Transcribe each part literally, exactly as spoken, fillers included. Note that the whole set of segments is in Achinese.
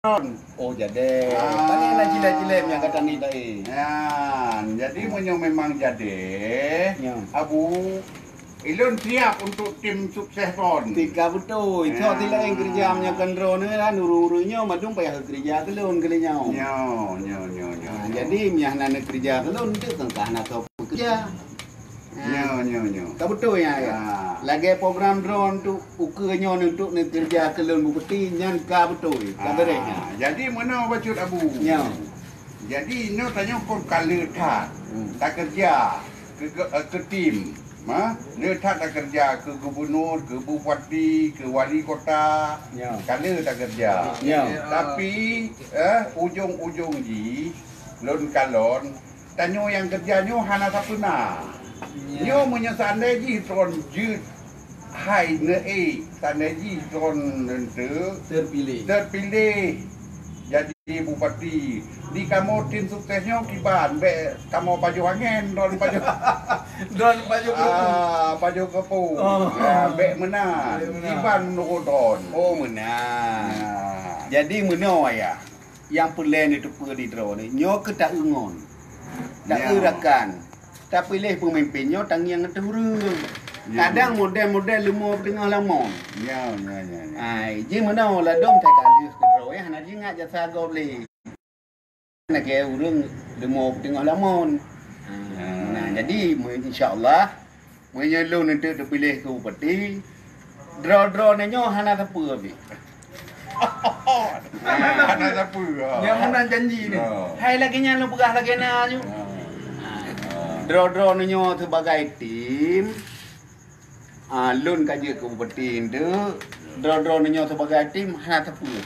Oh, jadi. Ah. Paling lah cilek-cilek yang kata ni tadi. Ya, jadi meunyoe memang jadi, ya, Abu, ilôn siap untuk tim sukses lôn. Tika beutôi. Cok, ya, ti laén keureuja meunyoe kon droeneuh lah, ureueng-ureueng nyoe mandum payah keureuja keu lôn kali nyoe. Nyo, nyo, nyo, nyo, ha, nyo. Jadi, meunyoe hana neukeureuja keu lôn, teuka hana soe peukeureuja. Ha. Nyo, nyo, nyo. Ka beutôi, ya, ya. Ha. Lagèe program droeneuh untuk ukeue nyoe untuk neukeureuja keu lôn bupeuti, nyan ka beutôi, ka beureh nyan. Ah, jadi meunoe bacut Abu. Nyo. Jadi, nyoe tanyoe kon ka le that. Hmm. Takeureuja keu, keu, eh, keu tim. Ma, le that takeureuja keu gubunur, keu bupati, keu wali kota. Nyo. Ka le takeureuja. Nyo. Tapi, eh, ujong-ujong jih, lôn kalon, tanyoe nyang keureuja nyoe hana sapeue na. Ya. Nyoe meunyoe seandai jih droen jeuet hai neuék, seandai jih droen neunteuk teupiléh. Teupiléh jadi bupati. Di kamoe tim sukses nyoe kiban, bèk kamoe pajoh angén, droen pajoh. Droen pajoh keureupu. Ah, pajoh keureupu. Oh. Ya, bèk meunan. Bèk meunan. Kiban meunurot droen. Oh, meunan. Ya. Jadi meunoe, Ayah. Nyang peureulèe neuteupeue di droeneuh, nyoe keu taeu ngon. Taeu, ya, rakan. Tapiléh peumimpén nyoe tangieng ateueh ureueng. Ya. Kadang model-model leumo teungoh lamon. Ya, ya, ya, ya. Ai, jih meunoe ladôm that ka lheueh keu droe, hana jingat jasa gob lé. Lagèe ureueng leumo teungoh lamon. Ya. Nah, jadi, insya Allah, meunyoe lôn neuteupiléh keu bupati, droe-droe nyoe hana sapeue pih. Hana sapeue, ha. Nyang meunan janji ni. Ha. Hai lagèe nyan lôn peugah lagèe na ju. Ha. Droe-droe nyoe sibagai tim, ah, lôn ka jeuet keu bupati enteuk. Droe-droe nyoe sibagai tim hana sapeue.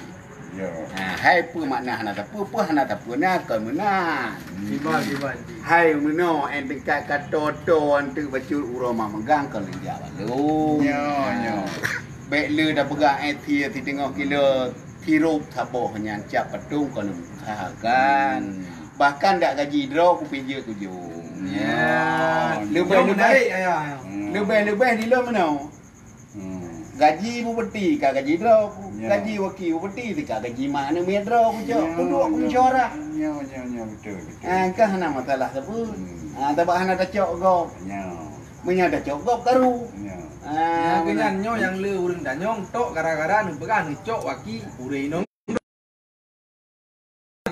Ya. Ha, hai peue makna hana sapeue, peue hana sapeue na kon meunan. Hmm. Kiban, kiban, kiban. Hai meunoe, eh, tingkat ka tô-tô enteuk bacut uroe mak meugang kon lôn jak balong. Nyo, ha, nyo. Bèk le tapeugah, eh, thie siteungoh kilo sirup saboh nyan cap patong kon lôn khakan. Hmm. Bahkan dak gaji droe kupijeuet kujong. Hmm. Ya. Leubeh-leubeh, nyoe meunarik, Ayah. Hmm. Leubeh-leubeh di lôn meunoe. Hmm. Gaji bupati ka gaji droe ku. Ya. Gaji waki bupati ka gaji mak aneuk miet droe ku, cok. Ya, peuduek ku, ya, mesyuarat. Ya, ya, ya, betul, betul. Ah, ka hana masalah sapeue. Hmm. Ah, sabab hana tacok gob. Ya. Meunyoe tacok gob karu. Ya. Ah, nyan keuh nyan nyoe nyang le ureueng tanyong tok gara-gara neupeugah neucok waki ureueng inong.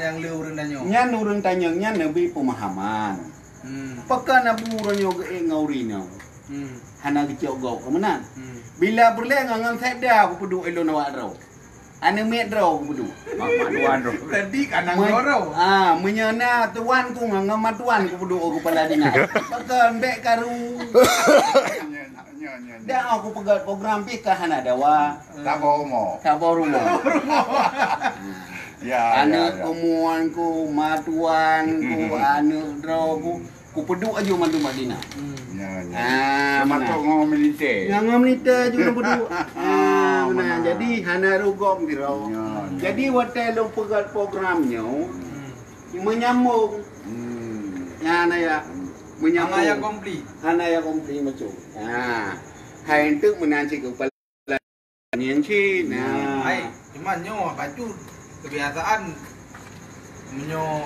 Nyang le ureueng tanyong. Nyan ureueng tanyong nyan neubi peumahaman. Hmm. Pakon Abu uroe nyoe geuék ngon ureueng inong? Hmm. Hana geucok gob keu meunan. Hmm. Bila peureulèe ngon, ngon sekda kupeuduek ilôn awak droe. Aneuk miet droe kupeuduek. Mak, mak tuan droe. Tadi ka na ngon droe. Ah, meunyoe na tuan ku ngon, ngon mak tuan kupeuduek keu kepala dinas. Pakon bèk karu. Nyo, nyo, nyo. Dak, aku peugöt program pih ka hana dawa. Saboh rumoh. Saboh rumoh. Ya, ya, ya. Aneuk keumuan ku, matuan ku, aneuk droe ku, kupeuduek aju mandum bak Dina. Hmm. Ya, ya. Ah, termasuk ngon militer. Ngon, ngon militer aju kupeuduek. Ah, nah, jadi hana rhot gob sidroe. Ya, ya. Jadi watèe lôn peugöt program nyoe, hmm, menyambung. Hmm. Ya, nah ya. Hmm. Menyambung. Hana ya komplit. Hana ya komplit macam. Ha. Hai enteuk meunan cit keu kepala nyan cit. Nah. Hai, cuman nyoe bacut kebiasaan meunyoe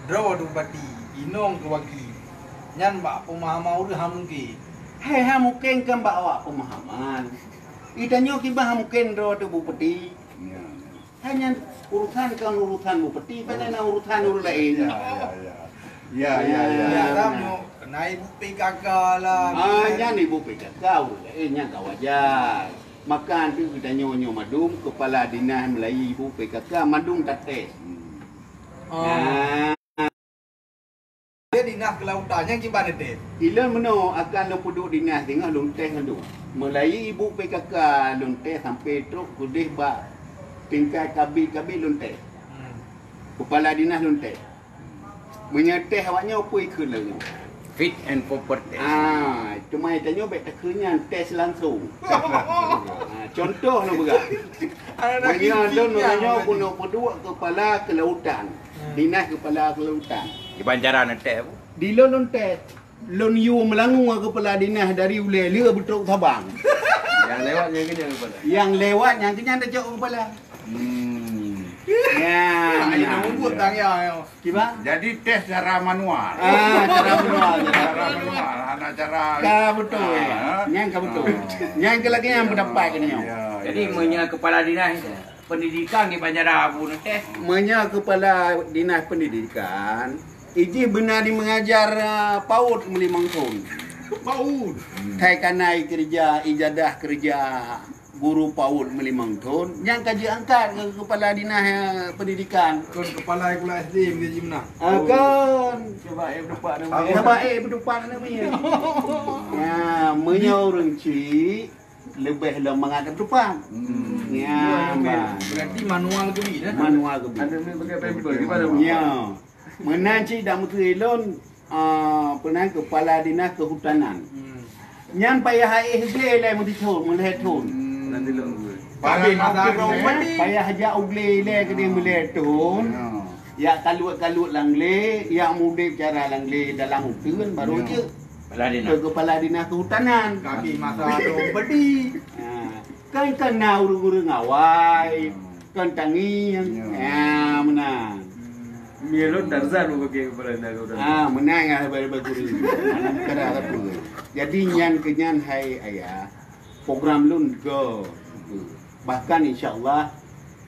droe tu bupati, inong tu waki. Nyan bak pemahaman ureueng ha mungken. Hai ha mungken kan bak awak pemahaman. Ita nyoe kiban ha mungken droe tu bupati. Ya, ya. Hai nyan urusan kon urusan bupati, padahai na urusan ureueng laén. Ya, ya, ya. Ya, ya, ya. Ya, kan, nyoe kena ibu P K K lah. Ah, nyan ibu P K K ureueng laén nyan ka wajar. Maka tu geutanyoe nyoe mandum kepala dinas meulayeue ibu P K K mandum tates. Hmm. Oh. Nah. Dia dinas kelautan nyang kiban tes. Ilôn meunoe akan lôn peuduek dinas singoh lôn tes mandum. Meulayeue ibu P K K lôn tes sampai trok keudeh bak tingkat kabid-kabid lôn tes. Hmm. Kepala dinas lôn tes. Meunyoe tes awak nyoe peue ikheun lagèe nyoe? Fit and proper test. Ah, cuma tanyoe bèk takheun nyan tes langsung. Ah, contoh lôn peugah. Meunyoe lôn nyoe keuneuk peuduek kepala kelautan. Hmm. Dinas kepala kelautan. Kiban cara neutés apa? Di lôn lôn tes. Lôn yue meulangue kepala dinas dari ulèe le beutrok Sabang. Nyang lewat nyang keunyan kepala. Nyang lewat nyang keunyan tacok kepala. Hmm. Tang ya, ya. Kiban? Jadi tes cara manual. Ah, cara manual, cara Cara manual, hana cara Ka beutôi. Ah. Nyan ka beutôi. Ah. Nyan ka lagèe nyang pendapat keunoe. Ya, Jadi ya, meunyoe ya. kepala dinas pendidikan di Banjarah Abu neuh teh. Meunyoe kepala dinas pendidikan, ijih beuna di mengajar, ah, paut meulimong thon. Paut. Hai kanai kerja, ijadah kerja guru paut meulimong thon, nyang ka jiangkat keu kepala dinas, eh, pendidikan. Kon kepala sekolah S D meugaji meunan. Ah, kon. Cuba eh berdepan nama. Cuba eh berdepan nama. Ya, meunyoe ureueng cik, leubeh lom mangat teutupan. Hmm. Ya, Berarti manual keubi dah. Manual keubi. Ada ni pakai paper, gimana? Ya. Meunan cit dak meuteuri lôn, ah, peunan kepala dinas kehutanan. Hmm. Nyan payah aéh glé lé meutithon, meulhèe thon. Hmm. Nanti lôn. Payah masa Payah jak u glé lé keudeh meulhèe thon. Ya. Yak kalut-kalut lam glé, yak mudép cara lam glé dalam uteuen baru Ya. jeuet. Kepala dinas. Ke kepala dinas kehutanan. Kaki masa dong pedih. Ha. Kan, kan na ureueng-ureueng awai, kan tangieng. Ya. Ya, meunan. Mie lôn Tarzan meupaké kepala dinas kehutanan. Ah, meunan ya, bagi-bagi ureueng. Anak kara apa. Jadi, nyan keu nyan, hai ayah, program lôn go. Bahkan, insya Allah,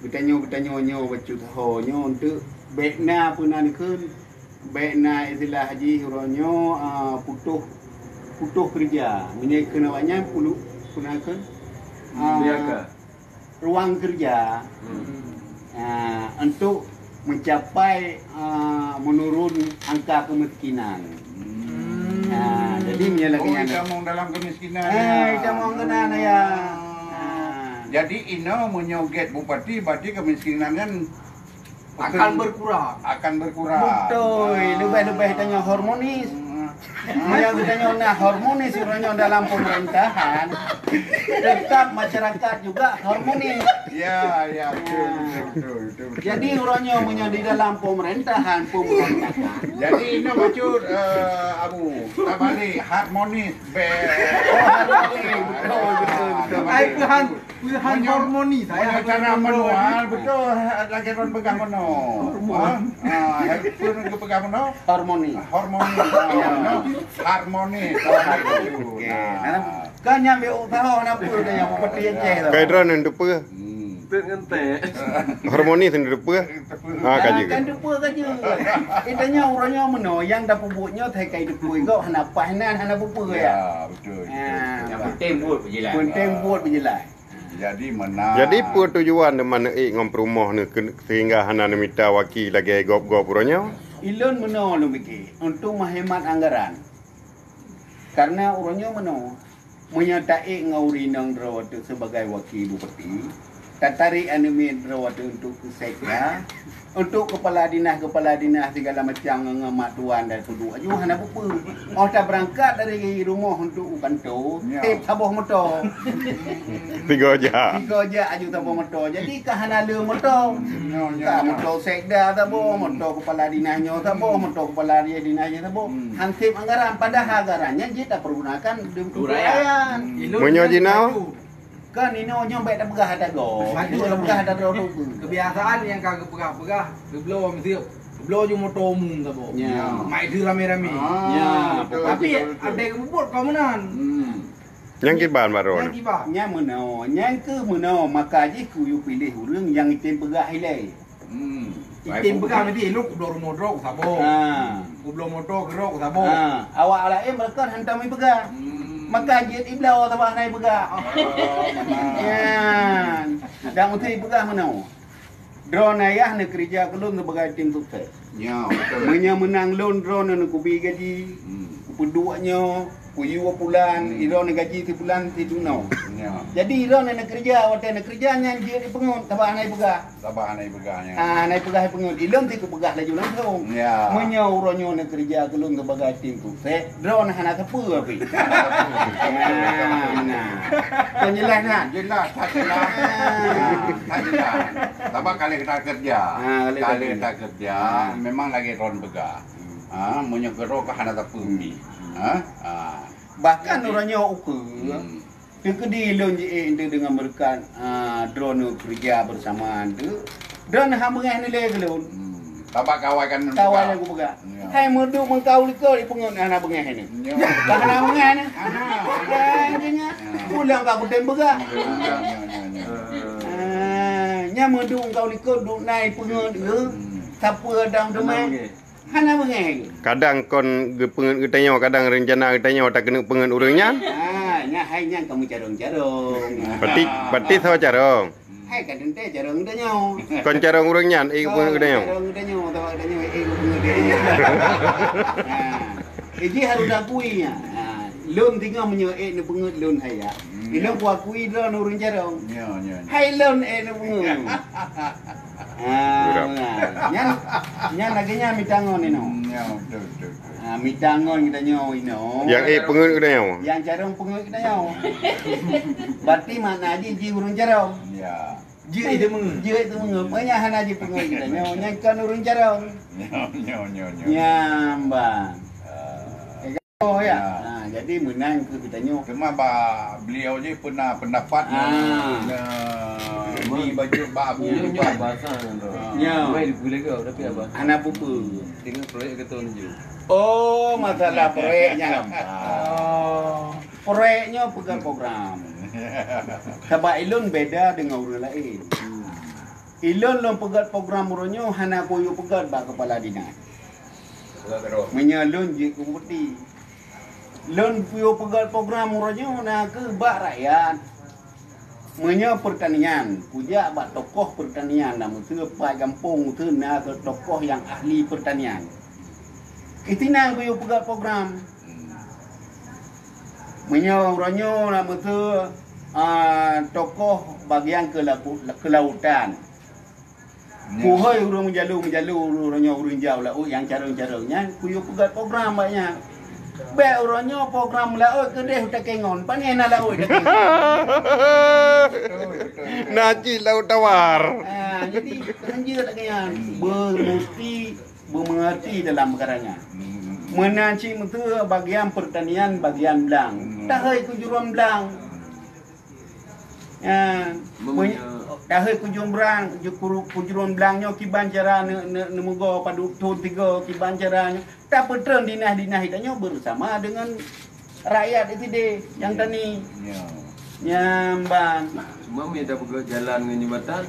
geutanyoe-geutanyoe nyoe bacut ho nyoe untuk bèk na peunan kheun, bèk na istilah jih uroe nyoe, ah, putôh, putôh keureuja. Meunyoe kheun awak nyan pulu-, peunan kheun, ah, P H K. ruang kerja, Hmm. ah, untuk mencapai, ah, menurun angka kemiskinan. Hmm. Ah, jadi meunyoe lagèe Oh, nyan. itamong dalam kemiskinan, Ah, ya. itamong keunan, ya. Ah. Ah. Jadi, inoe meunyoe gèt bupati, berarti kemiskinan nyan Akan berkurang. Akan berkurang. Beutôi, Ah. leubeh-leubeh tanyoe harmonis. Hmm. Meunyoe geutanyoe na harmonis uroe nyoe dalam pemerintahan, tetap masyarakat juga harmonis. Ya, ya, betul, betul, betul, betul, betul. Jadi, uroe nyoe meunyoe di dalam pemerintahan, pemerintahan. Jadi, ini maksud, eh, Abu, tak balik, harmonis, be-, Oh, harmonis, betul, betul, betul. Ai, Tuhan. Peuhan Meunyoe, harmoni, saya meunyoe harmoni cara harmoni. manual, betul, lagèe lôn peugah meunoe. Harmoni. Ha? Ha, peue lôn geupeugah meunoe? Harmoni. Harmoni. Ha, meunoe. Harmoni. Okey. Nah. Nah, kan nyang ambil usaha, kenapa dia yang seperti Aceh tu? Kai droe nang teupeue. Hmm. Teuk ngentek. Harmoni sendiri teupeue. Ha, ka Ah, jeuet. kan teupeue ka jeuet. Eh, tanya ureueng nyoe meunoe, nyang tapeubuet nyoe, thai kai teupeue gob, hana paih nan, hana peue-peue ya. Ya, betul, betul, Ah. betul. Yang penting buet peujeulaih. Penting buet peujeulaih. Jadi, meunan. Jadi, peue tujuan teuma neuék ngon peurumoh neuh keu-, sehingga hana neumita waki lagèe gob-gob uroe nyoe? Ilôn meunoe lôn pike, untuk meuhemat anggaran. Karena uroe nyoe meunoe, meunyoe taék ngon ureueng inong droe teuh sibagai waki bupati, tatarek aneuk miet droe teuh untuk keu sekda, Untuk kepala dinas-kepala dinas sigala macam ngon, ngon mak tuan dan peuduek aju hana peue-peue. Oh tabeurangkat dari rumoh untuk u kanto, Ya. teb saboh moto. Tiga jak. Tiga jak aju saboh moto. Jadi ka hana le moto. Ya, ya, Ka ya. moto sekda saboh, moto kepala dinas nyoe saboh, moto kepala dinas nyoe saboh. Hmm. Hanseb anggaran, padahal anggaran nyan jeuet tapergunakan untuk Untuk rakyat. rakyat. Hmm. Meunyoe jinoe? Kan inoe nyoe bèk tapeugah ata goe. Maju Bèk lah. tapeugah ata droe tu. Kebiasaan nyang ka geupeugah-peugah, geubloe meusieup. Geubloe ju moto umum saboh. Ya. Mai deuh ramé-ramé. Ah, Ya. betul, Tapi betul, betul. ada yang buat kau meunan. Hmm. Nyang kiban baru Nyang ni. kiban. Nyang meunoe, nyang keuh meunoe, maka jih kuyue piléh ureueng nyang item peugah ilèe. Hmm. Item peugah meuti, ilôn kubloe rumoh droe saboh. Ha. Kubloe moto keu droe saboh. Ha. Awak laén meureuka hantom ipeugah. Hmm. Maka jeuet ibloe saboh hana ipeugah. Oh, benar. Nyan. Dan meusti ipeugah meunoe. Droeneuh ayah neukeureuja keu lôn sibagai tim sukses. Ya, betul. Meunyoe meunang lôn droeneuh neukubi gaji, Hmm. kupeuduek nyoe, kuyue bulan, Hmm. droeneuh gaji sibulan sidunoe. Ya. Jadi droeneuh neukeureuja, watèe neukeureuja nyan jeuet ipeungeut, saban hana ipeugah. Saban hana ipeugah nyan. Ah, hana ipeugah ipeungeut. Ilôn sipeugah laju langsung. Ya. Meunyoe uroe nyoe neukeureuja keu lôn sibagai tim sukses, droeneuh hana sapeue pih. Hana sapeue. Ah, nah. Kon jelas nyan? Jelas, that jelas. Ah. That jelas. Sabab ka lheueh that keureuja. Ah, ka lheueh Ka lheueh keureuja. that keureuja, Ah. memang lagèe droeneuh peugah. Ah, meunyoe keudroe ka hana sapeue pih. Ah. Ah. Bahkan Jadi, uroe nyoe ukeue, hmm. Teukeudi lôn jiék eunteuk deungon beureukat, ah, droeneuh keureuja beurasama eunteuk, droeneuh han beungèh nilai keu lôn. Hmm. Sabab kawai kan kawai peugah. Nyang kupeugah. Ya. Hai meuduek meukaul likot, ipeungeut hana beungéh nyoe. Ya. Bah hana beungéh nyoe. Hana, hana. Hai, ingat. Ya. Pulang ka kutem peugah. Ya, ya, ya, ya, ya. Ah, nyan meuduek meukaul likot, duek na ipeungeut ke. Hmm. Sapeue dang teumé. Hana beungéh. Hana beungéh. Kadang kon geupeungeut geutanyoe, kadang rencana geutanyoe takeuneuk peungeut ureuëng nyan. Ah, nyan hai nyan kamoe carông-carông. Berarti, berarti soe carông? Hai ka teuntèe carông geutanyoe. Kon carông ureuëng nyan, eh, kon ureuëng geutanyoe. Carông geutanyoe, tawa geutanyoe, eh, ureuëng geutanyoe. Ha. Eh, jih harôh takui nyan. Ha. Lôn singoh meunyoe, eh, neupeungeut lôn hai ya. Hmm, ya. Inong kuakui droe ureuëng carông. Ya, ya, ya. Hai lôn, eh, neupeungeut. Ha, Urap. Nyan, nyan lagèe nyan mita ngon inong. Hmm, ya, betul, betul, betul. Ha, mita ngon geutanyoe inong. Nyang, eh, peungeut geutanyoe. Nyang carông peungeut geutanyoe. Berarti makna jih, jih ureuëng carông. Ya. Jeuet teumé. Jeuet teumé. Meunyo hana jipeungeut geutanyoe, nyan kon ureuëng carông. Nyo, nyo, nyo, nyo. Nyan ban. Ah. Oh, ya. Ya. Ha, jadi meunan keu geutanyoe. Cuma ba beliau je pernah pendapat Ah. nyo, nyo, di baju ba Abu Ya. Ridwan. Bahasa nyan tu. Ah. Ya. Mai dipuléh ke, tapi apa? Hana pupu. Tengok proyek ke tahun je. Oh, masalah proyek nyan gampang. Oh. Proyek nyoe peugah program. Sabab ilôn beda deungon ureuëng laén. Ilôn lôn peugét program uroe nyoe hana kuyue peugét bak keupala dinas. Meunyoe lôn jeuet keu bupati, lôn kuyue peugét program uroe nyoe na kheueh bak rakyat. Meunyoe peurtanian, kujak bak tokoh peurtanian, na miseue pat gampông miseue na kheueh tokoh nyang ahli peurtanian. Inan kuyue peugét program. Meunyoe uroe nyoe na miseue, a, tokoh bagian keulaku-, keulautan. Nyoe. Puhôi ureuëng meujalu-meujalu uroe nyoe ureuëng jak u laôt nyang carông-carông nyan kuyue peugét program bak nyan. Bék uroe nyoe program laôt keudeh takengon, pane na laôt takengon. Betul, betul, betul. Na cit laôt tawar. Ha, jadi, keuneuk jeuet lagèe nyan. Bermusti Beumeungerti dalam peukara nyan. Hmm. Meunan cit miseue bagian peurtanian, bagian blang. Hmm. Tahôi keujuruan blang. Ya, Meunyoe tahôi keujuruan blang, ju-, kuru-, keujuruan blang nyoe kiban cara ne-, ne-, neumeugo padub thon tigo kiban cara nyoe. Tapeutreun dinas-dinas geutanyoe beurasama deungon rakyat di sideh nyang tani. Ya. Nyan ban. Cuma mie tapeugah jalan ngon jembatan.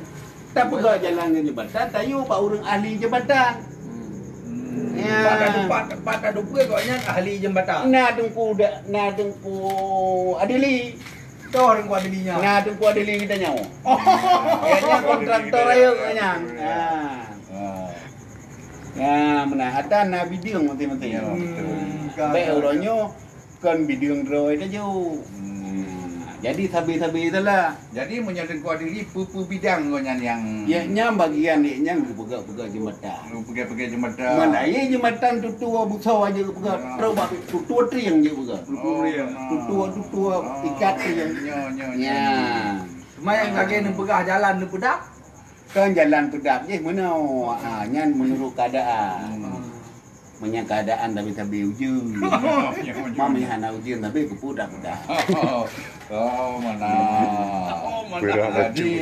Tapeugah jalan ngon jembatan, tayue bak ureuëng ahli jembatan. Hmm. Ya. Pat tadu-, pat, pat tadupeue gobnyan ahli jembatan. Na Teungku da-, na Teungku Adili. Toh Teungku Adili nyan. Na Teungku Adili geutanyoe. Oh. Ya, nyan kontraktor rayeuk nyan. Ha. Ha. Ya, meunan. Ata na bideueng maséng-maséng. Ya, betul. Hmm. Bék uroe nyoe kon bideueng droe tajok. Hmm. Jadi sabe-sabe salah. Jadi meunyoe Teungku Adili peue-peue bidang gobnyan nyang Ya, nyan bagian dia nyan geupeugah-peugah jembatan. Geupeugah-peugah jembatan. Meunan, ye jembatan tutoe busoe aja geupeugah. Ya. Trok bak tutoe trieng je geupeugah. Tutoe trieng. Oh, tutoe, tutoe ikat trieng. Nyo, nyo, nyo. Ya. Cuma nyang lagèe neupeugah jalan neupeudap. Kan jalan peudap jih meunoe. Ha, nyan meunurot keuadaan. Hmm. Meunyoe keuadaan tabi-tabi ujeuen. Oh, ya, ya. Meunyoe hana ujeuen, tabi keupeue dak-dak. Oh, mana? Jadi,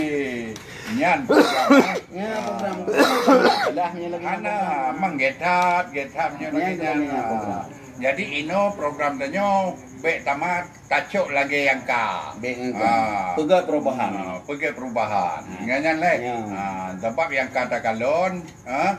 nyan program, eh? Ya, program. Alah, nyan lagi hana, program. Mang get hard, get hard nyan lagi nyan. Nyan lagi nyan program. Jadi, inoe program tanyoe bèk tamat. Tacok lagèe nyang ka. Bèk nyang ka. Ah. Peugah perubahan. Ah, peugah perubahan. Ah. Nyan, nyan lé. Ya. Ah, sabab nyang ka takalon, ah,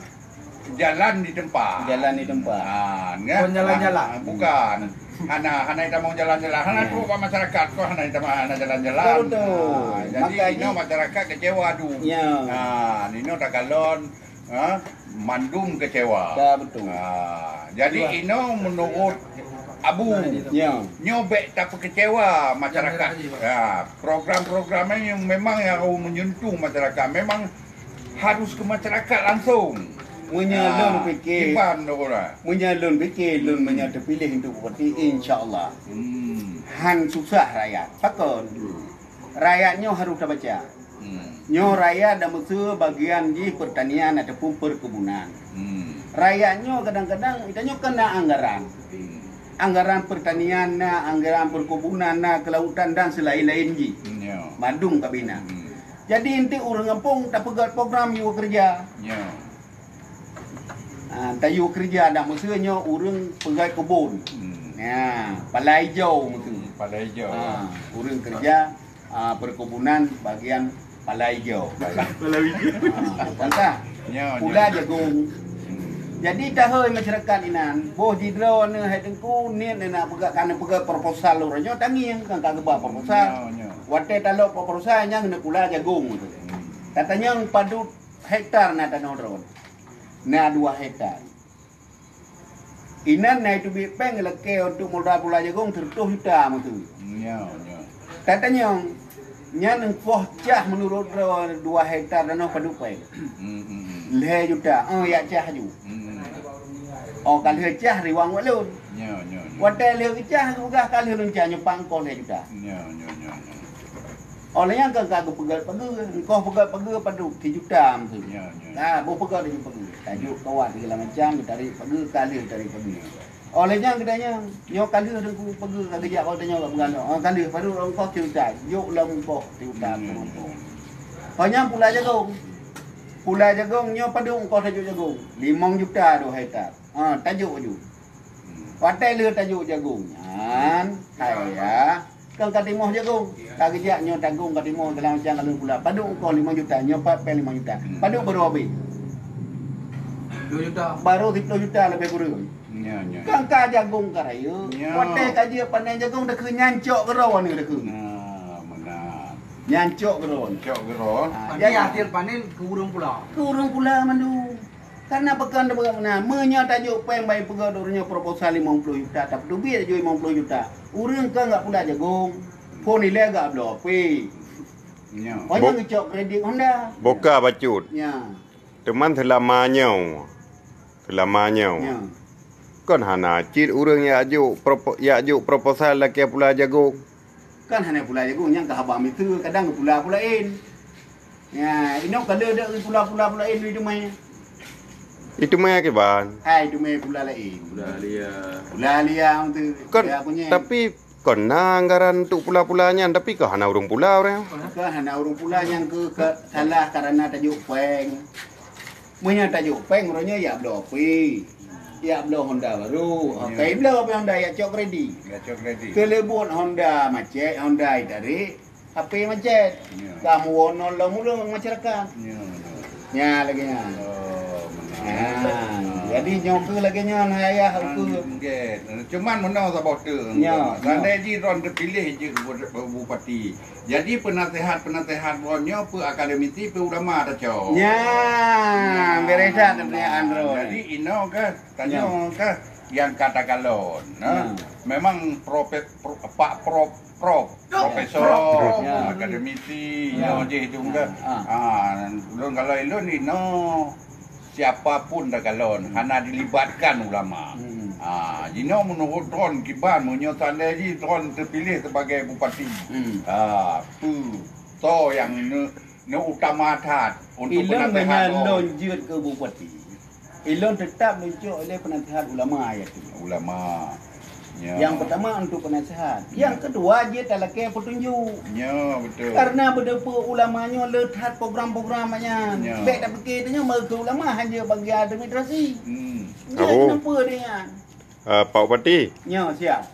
jalan di teumpat. Jalan di teumpat. Ah, nyan. Bukan jalan-jalan. Ah, bukan. Hana, hana tamong jalan-jalan. Hana trok bak masyarakat ko hana tamong, hana jalan-jalan. Betul, betul. Ah, jadi inoe masyarakat kecewa tu. Ya. Ah, inoe takalon Ha? Mandum kecewa. Ya, betul. Ha, jadi inoe meunurot Abu, ya, nyoe bèk tapeukecewa masyarakat. Ya, program-program nyoe memang nyang menyentuh masyarakat. Memang harus ke masyarakat langsung. Meunyoe lôn pikir, kiban tu lah. Meunyoe lôn pikir, lôn meunyoe teupiléh untuk bupati, insya Allah. Hmm. Han susah rakyat. Pakon? Rakyat nyoe harus tabaca. Hmm. Nyoe rakyat dak meuseu bagian jih pertanian ataupun perkebunan. Hmm. Rakyat nyoe kadang-kadang geutanyoe keu na anggaran. Hmm. Anggaran pertanian na, anggaran perkebunan na, kelautan dan selain-lain jih. Hmm, ya. Mandum ka bina. Hmm. Jadi, enteuk ureuëng gampông tapeugét program jiwoe keureuja. Ya. Ah, tayue keureuja dak meuseu nyoe ureueng peugét keubon. Hmm. Ya, palai ijau meuseu. Hmm, palai ijau. Ah, ureueng keureuja, ah, perkebunan bagian palai ijau. Palai ijau. Ah, contoh, nyoe, pula nyoe. Jagong. Hmm. Jadi, tahôi masyarakat inan, boh jidroe neuh hai Teungku, niet neuh nak peugét, ka neupeugét proposal uroe nyoe tangieng, kan ka geuba proposal. Nyoe, nyoe. Watée talok proposal nyan keuneuk pula jagong tu. Hmm. Tatanyong padub hektar na tanoh droe. Na dua hektar. Inan na teubiet péng lakée untuk modal pula jagong seratus juta meuseu. Nyoe, nyoe. Tatanyong, nyan ongkoh cah meunurot droe dua hektar tanoh padub péng? Hmm, hmm, hmm. Lhée juta. Oh, yak cah ju. Hmm. Oh, ka lheueh cah riwang wak lôn. Nyoe, nyoe, nyoe. Watée lheueh geucah geupeugah ka lheueh lôn cah nyoe pang ongkoh lhée juta. Nyoe, nyoe, nyoe, nyoe. Oh, lheueh nyan ka, ka geupeugét pageue, ongkoh peugét pageue padub sijuta meuseu. Nyoe, nyoe. Nah, boh peugét laju pageue. Tajok kawat segala macam, geutarék pageue, ka lheueh tarék pageue. Oh, lheueh nyan geutanyong, nyoe ka lheueh Teungku pageue ka geujak bak tanyoe ka peugah lom. Oh, ka lheueh, baru ongkoh sijuta, jok lom ongkoh sijuta. Hmm. Peurumpok. Oh, nyan pula jagong. Pula jagong, nyoe padub ongkoh tajok jagong? Limong juta dua hektar. Ha, tajok laju. Hmm. Watée lheueh tajok jagong nyan, hai ya, kan ka timoh jagong. Ka geujak nyoe tagong ka timoh dalam macam lalu pula. Padub ongkoh limong juta, nyoe pat péng limong juta. Hmm. Padub baru habéh? Dua juta. Baru siploh juta leubeh kureueng. Nya, nya. Kan ka jagong ka rayeuk. Nya. Watée ka jeuet panen jagong, takheun nyan cok keudroe neuh takheun. Nah, meunan. Nyan cok keudroe. Cok keudroe. Ha, jadi hasil panen keu ureueng pula. Keu ureueng pula mandum. Karena pakon tapeugah meunan, meunyoe tajok péng bak ipeugét uroe nyoe proposal limong ploh juta, tapeuteubiet tajok limong ploh juta. Ureueng ka gak pula jagong, phon ilée gak bloe P. Nya. Banyak ngecok kredit Honda. Boka bacut. Nya. Teuma seulama nyoe, seulama nyoe, nya, kon hana cit ureueng jak jok propo-, jak jok proposal lakée pula jagong. Kan hana pula jagong, nyang ka haba miseue, kadang geupula pula laén. Ya, inong ka lheueh dak pula-pula pula laén di teumé. Di teumé kiban? Hai, teumé pula laén. Pula lia. Pula lia tu. Kan, ya, punya. Tapi kon na anggaran untuk pula-pula nyan, tapi kah hana ureueng pula orang? Kan hana ureueng pula nyang ke, ke salah karena tajok péng. Meunyoe tajok péng, uroe nyoe jak bloe P, jak bloe Honda baru. Oh, ya. Kai bloe P Honda, jak cok kredit. Jak cok kredit. Keuleubot Honda macet, Honda itarék, H P macet. Ya. Ka muwoe nolong ureueng masyarakat. Ya, ya. Nya lagée nyan. Oh, meunan. Ya. Ah. Jadi nyoe keuh lagée nyan, hai ayah, ah, keuh. Nggih. Cuman meunoe saboh teung. Ya, ya. Seandai jih droen teupiléh jeuet bu-, bu-, bupati. Jadi, peunasihat-peunasihat droeneuh nyoe peue akademisi, peue ulama tacok. Nya, beureh that peutanyaan droe. Jadi, inoe keuh, tanyoe keuh nyang ka takalon, nah. Nya. Memang profe-, pro-, pak prof, prof, profesor, prof, ya, akademisi, ya, nyoe jih tu keuh. Ah. Ah, ulôn kalau ulôn inoe siapa pun takalon, hmm, hana dilibatkan ulama. Hmm. Ha, jinoe meunurot droen kiban, meunyoe seandai jih droen teupiléh sebagai bupati, hmm, ha, peue soe nyang ne-, neutama that untuk peunasihat droen? Ilôn meunyoe lôn jeuet keu bupati, ilôn teutap lôn cok ilée peunasihat ulama, ya tu. Ulama. Ya. Nyang peutama untuk peunasihat. Ya. Nyang keudua jeuet talakée peutunjuk. Ya, betul. Karena beudeupeue ulama nyoe le that program-program nyan. Ya. Bék tapike tanyoe meukeu ulama hana bagian administrasi. Hmm. Jeuet, abu, kenapa dia nyan? Ah, Pak Bupati. Ya, siap.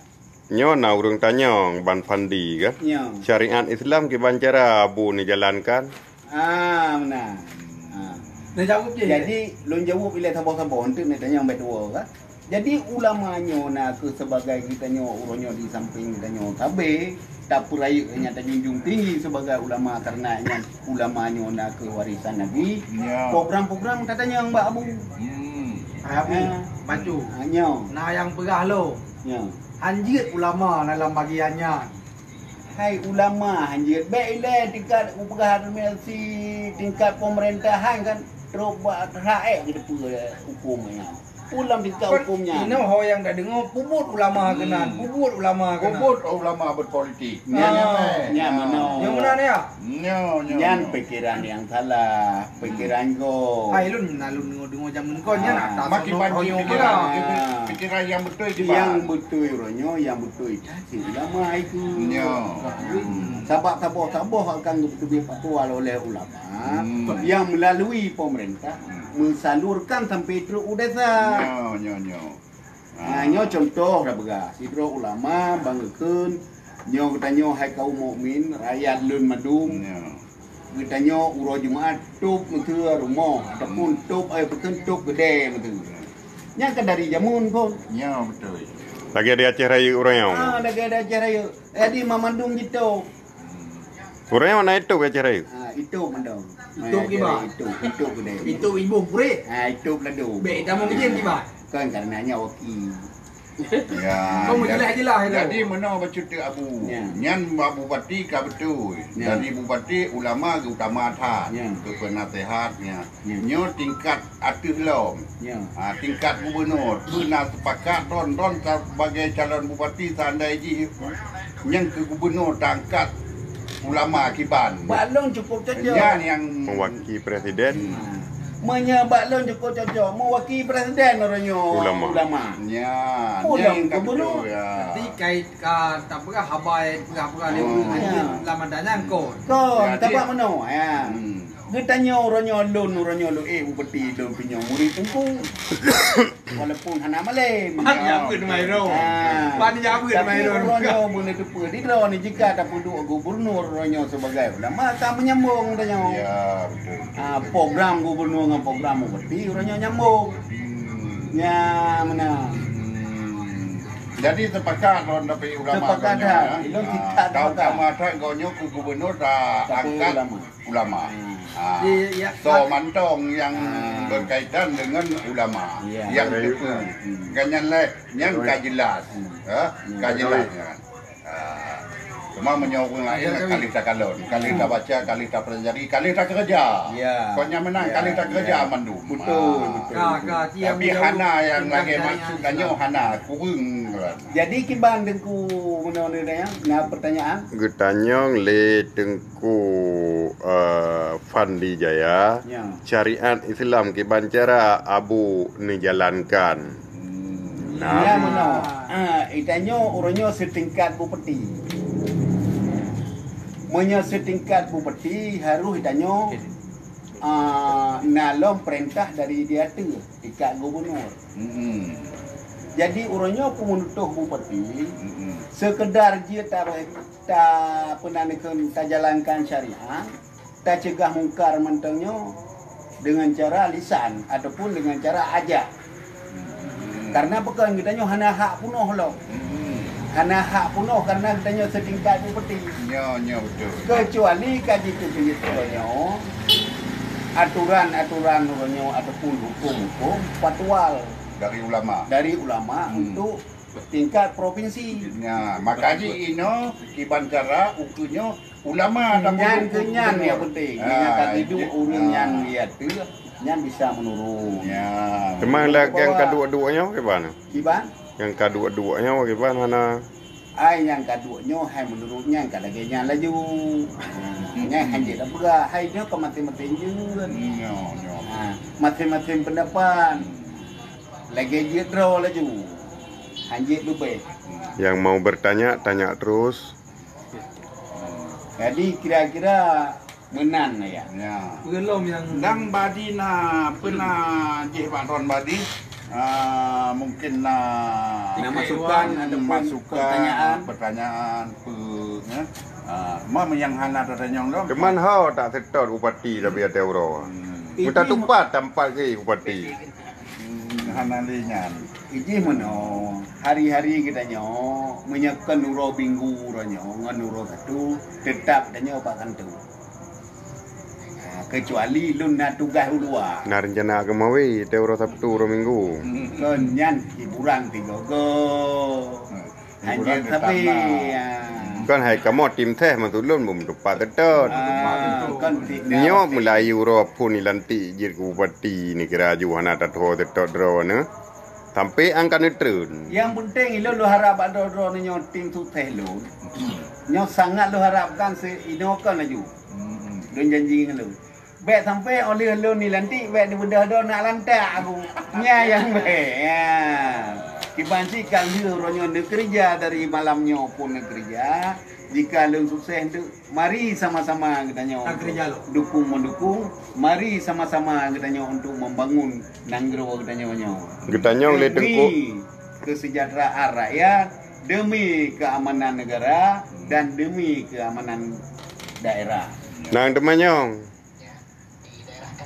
Nyoe na ureueng tanyong ban Fandi kan? Ya. Syariat Islam kiban cara bu neujalankan? Ah, meunan. Ah. Dah jaweueb je. Jadi, lôn jaweueb ilée saboh-saboh, eunteuk neutanyong bék tuwoe ka. Jadi, ulama nyoe na kheueh sebagai geutanyoe uroe nyoe di samping geutanyoe sabe, tapeurayeuk nyang tajunjung tinggi sebagai ulama, karena nyan ulama nyoe na kheueh warisan Nabi. Ya. Program-program tatanyong bak Abu. Hmm. Hai Abu, ah, bacut. Ah, nyoe. Na nyang peugah lom. Ya. Han jeuet ulama dalam bagian nyan. Hai ulama, han jeuet bék ilée tingkat peugah administrasi, tingkat pemerintahan kan trok bak rakyat geuteupeue huköm nyan. Ulama tingkat huköm nyan. Inoe ho nyang tadeungoe peubuet ulama keunan, hmm, peubuet ulama keunan. Peubuet ulama berpolitik. Nyan, ah, nyan meunoe. Nyan meunan ya? Nyoe, nyoe, nyan nyoe. Pikiran nyang salah, pikiran gob. Hai lôn, na lôn deungoe-deungoe jameun kon nyan, ah, atas makin sono banci royong pikiran, meunan. Pikiran nyang beutôi kiban. Nyang beutôi uroe nyoe, nyang beutôi that cit ulama itu. Nyoe. Hmm. Sabab saboh-saboh akan geuteubiet fatwa oleh ulama, hmm, yang melalui pemerintah. Hmm. meusalurkan sampai trok u desa. Nyo, nyo, nyo. Ha, nyoe contoh dah peugah. Sidroe ulama bang geukheun, nyoe geutanyoe hai kaum mukmin, rakyat lôn mandum. Nyo. Geutanyoe uroe Jumat tôb meuteue rumoh ataupun tôb, eh, peukheun tôb keudè meuteue. Nyan ka dari jameun phon. Nyo, beutôi. Lagèe di Aceh Rayeuk uroe nyoe. Ah, lagèe di Aceh Rayeuk. Jadi mamandum jitôb. Uroe nyoe na itôb Aceh Rayeuk? Ah, itôb mandum. Itôb kiban? Itôb, itôb keudè. Itôb iboh purèh? Ah, itôb lado. Bèk tamong jén kiban? Kan karena nyan waki. Ya, kau mau jelas-jelas itu. Jadi meunoe bacut Abu. Ya. Nyan Abu Bupati ka beutôi. Ya. Jadi Bupati ulama geuutama that. Ya. Keu penasehat nya. Ya. Nyoe tingkat ateueh lom. Ya. Ha, tingkat gubernur. Peue na sepakat ron, ron sebagai calon bupati seandai jih nyang keu gubernur taangkat ulama kiban. Bak lôn cukup cocok. Nyan nyang mewakili presiden. Hmm. Meunyoe bak lôn cukup cocok, mewakili presiden uroe nyoe ulama. Ulama. Nyan, ulama nyang ka gubernur. Beutôi, ya. Jadi kait ka tapeugah haba, peugah-peugah lé ureueng hanjeuet lam mata nyang kon. Kon, ya, tabak meunoe, ya. Hmm. Geutanyoe uroe nyoe lôn, uroe nyoe lôn, eh, bupati lôn punya murit teungku. Walaupun hana malém. Pan jabeuet mai ro. Ah. Pan jabeuet mai ro. Tapi uroe nyoe beuneuteupeu di droeneuh jika tapeuduek gubernur uroe nyoe sebagai ulama ka menyambung tanyoe. Ya, betul, betul, betul. Ah, program gubernur ngon program bupati uroe nyoe nyambung. Hmm. Ya, meunan. Hmm. Jadi sepakat lôn tapi ulama. Sepakat dah. Ilôn kita sepakat. Kau sama tak kau nyoe ke gubernur dah angkat ulama. Ulama. Hmm. Ha. Iya, iya. So mantong yang berkaitan dengan ulama. Iya. Yang itu. Hmm. Kan nyan leh, nyan ka jelas. Hmm. Ha? Ka jelas nyan. Ha. Cuma meunyoe ureueng laén ka lheueh takalon, ka lheueh tabaca, ka lheueh tapelajari, ka lheueh takeureuja. Ya. Kon nyan meunan, ka lheueh takeureuja mandum. Betul, betul. Tapi hana yang lagèe maksud tanyoe hana, kureueng. Jadi kiban Teungku meunoe nyan, na pertanyaan? Geutanyong lé Teungku Ku, eh, Fandi Jaya, ya, syariat Islam kiban cara Abu neujalankan. Hmm. Nah. Ya, meunoe. Ah, itanyoe uroe nyoe seutingkat bupati. Meunyoe seutingkat bupati, harôh itanyoe, ah, na lom peurintah dari di ateueh, tingkat gubernur. Hmm. Jadi, uroe nyoe peumeututoh bupati, hmm, seukeudar jeuet ta-, ta-, peue nan dikheun tajalankan syariat, taceugah mungkar mantong nyoe deungon cara lisan ataupun deungon cara aja. Hmm. Karena pakon geutanyoe hana hak punoh lom. Hmm. Hana hak punoh karena geutanyoe seutingkat bupati. Nyo, nyo, betul. Keucuali ka jiteubiet uroe nyoe aturan-aturan uroe nyoe ataupun hukum-hukum fatwa dari ulama. Dari ulama, hmm, untuk tingkat provinsi. Nah, maka jih inoe kiban cara ukeue nyoe ulama. Nyan keu nyan nyang penting. Ah, nyan ka hidup ureueng nyan di ateueh, nyan bisa menurun. Ya. Teuma lagèe nyang ka duek-duek nyoe kiban? Kiban? Nyang ka duek-duek nyoe kiban hana? Ai nyang ka duek nyoe hai menurut nyang ka lagèe nyan laju. Ha, nyan hanjeuet tapeugah, hai nyoe ka maté-maté jeuet. Nyoe, nyoe. Ha, maté-maté pendapat. Lagèe jeuet droe laju. Hanjeuet leubeh. Yang mau bertanya, tanya terus. Jadi kira-kira meunan ya. Ya. Belum yang dang badi na pernah jih bak ron badi. Ah, mungkin na, na masukan, hmm, ataupun masukan, pertanyaan, pertanyaan, pe, ya. Ah, ma yang hana tatanyong dong. Cuman ho tak setot upati tapi ada uroe. Hmm. Kita tupat tempat ke upati. Hmm, hana lé nyan. Ijih meunoe, hari-hari geutanyoe, meunyoe kon uroe Minggu uroe nyoe ngon uroe Sabtu, teutap tanyoe bak kantô. Ha, keucuali lôn na tugaih u luwa. Na reuncana keumawe teuh uroe Sabtu, uroe Minggu. Kon nyan hiburan tigoe-goe. Hanjeuet sabe, ya. Kon hai kamoe tim sès maksud lôn beumeuteupat teutôt. Ah, kon tim sès. Nyoe meulayeue uroe phon ilantik jeuet keu bupati ni kira aju hana tatho teutôt droeneuh. Sampai angka neutreun. Yang penting ilôn lôn harap bak droe-droe nyoe tim sukses lôn. Nyoe sangat lôn harapkan si inoe kon laju. Lôn janji ngon lôn. Bèk sampai óh lheueh lôn dilantik, bèk dibeudôh droe nak lantak aku. Nyan nyang bèk. Ya. Kiban cit ka lheueh uroe nyoe neukeurija dari malam nyoe pun neukeurija, jika lôn sukses, mari sama-sama geutanyoe dukung-mendukung, mari sama-sama geutanyoe untuk membangun nanggroe geutanyoe nyoe. Geutanyoe lé Teungku. Demi kesejahteraan rakyat, demi keamanan negara, dan demi keamanan daerah. Nang teumanyong.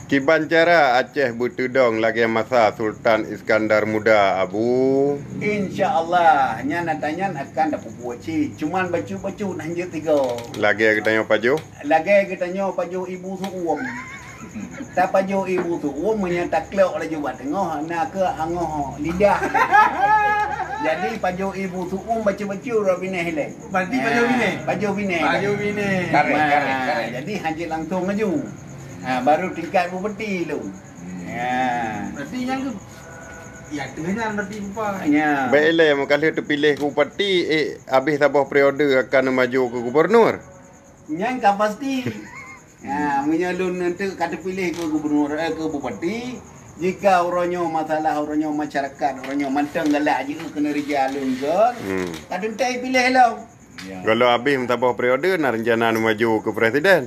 Kiban cara Aceh beuteudong lagée masa Sultan Iskandar Muda, Abu? Insya Allah, nyan ata nyan akan tapeubuet cit. Cuman bacut-bacut hanjeuet tiga. Lagée geutanyoe pajoh? Lagée geutanyoe pajoh ibu su'um. Tapajoh ibu su'um, meunyoe taklok laju bak teungoh, na keuh angoh lidah. Jadi pajoh ibu su'um bacut-bacut rot binéh ilée. Berarti pajoh binéh? Pajoh binéh. Pajoh binéh. Kareh, kareh, kareh. Jadi hanjeuet langsung laju. Ha, baru tingkat bupati lom. Hmm. Ya. Berarti nyang ke, ya, tengah nyan berarti rupa. Ya. Baik ilée, meukalheueh teupiléh keu bupati, eh, habéh saboh periode akan maju keu gubernur? Nyan ka pasti. Ya, meunyoe lôn nanti ka teupiléh keu gubernur, eh, keu bupati, jika uroe nyoe masalah uroe nyoe masyarakat, uroe nyoe mantong galak jeuet keuneurija lôn kon, hmm, ka teuntée piléh lom. Ya. Kalau habéh meusaboh periode, na rencana maju keu presiden?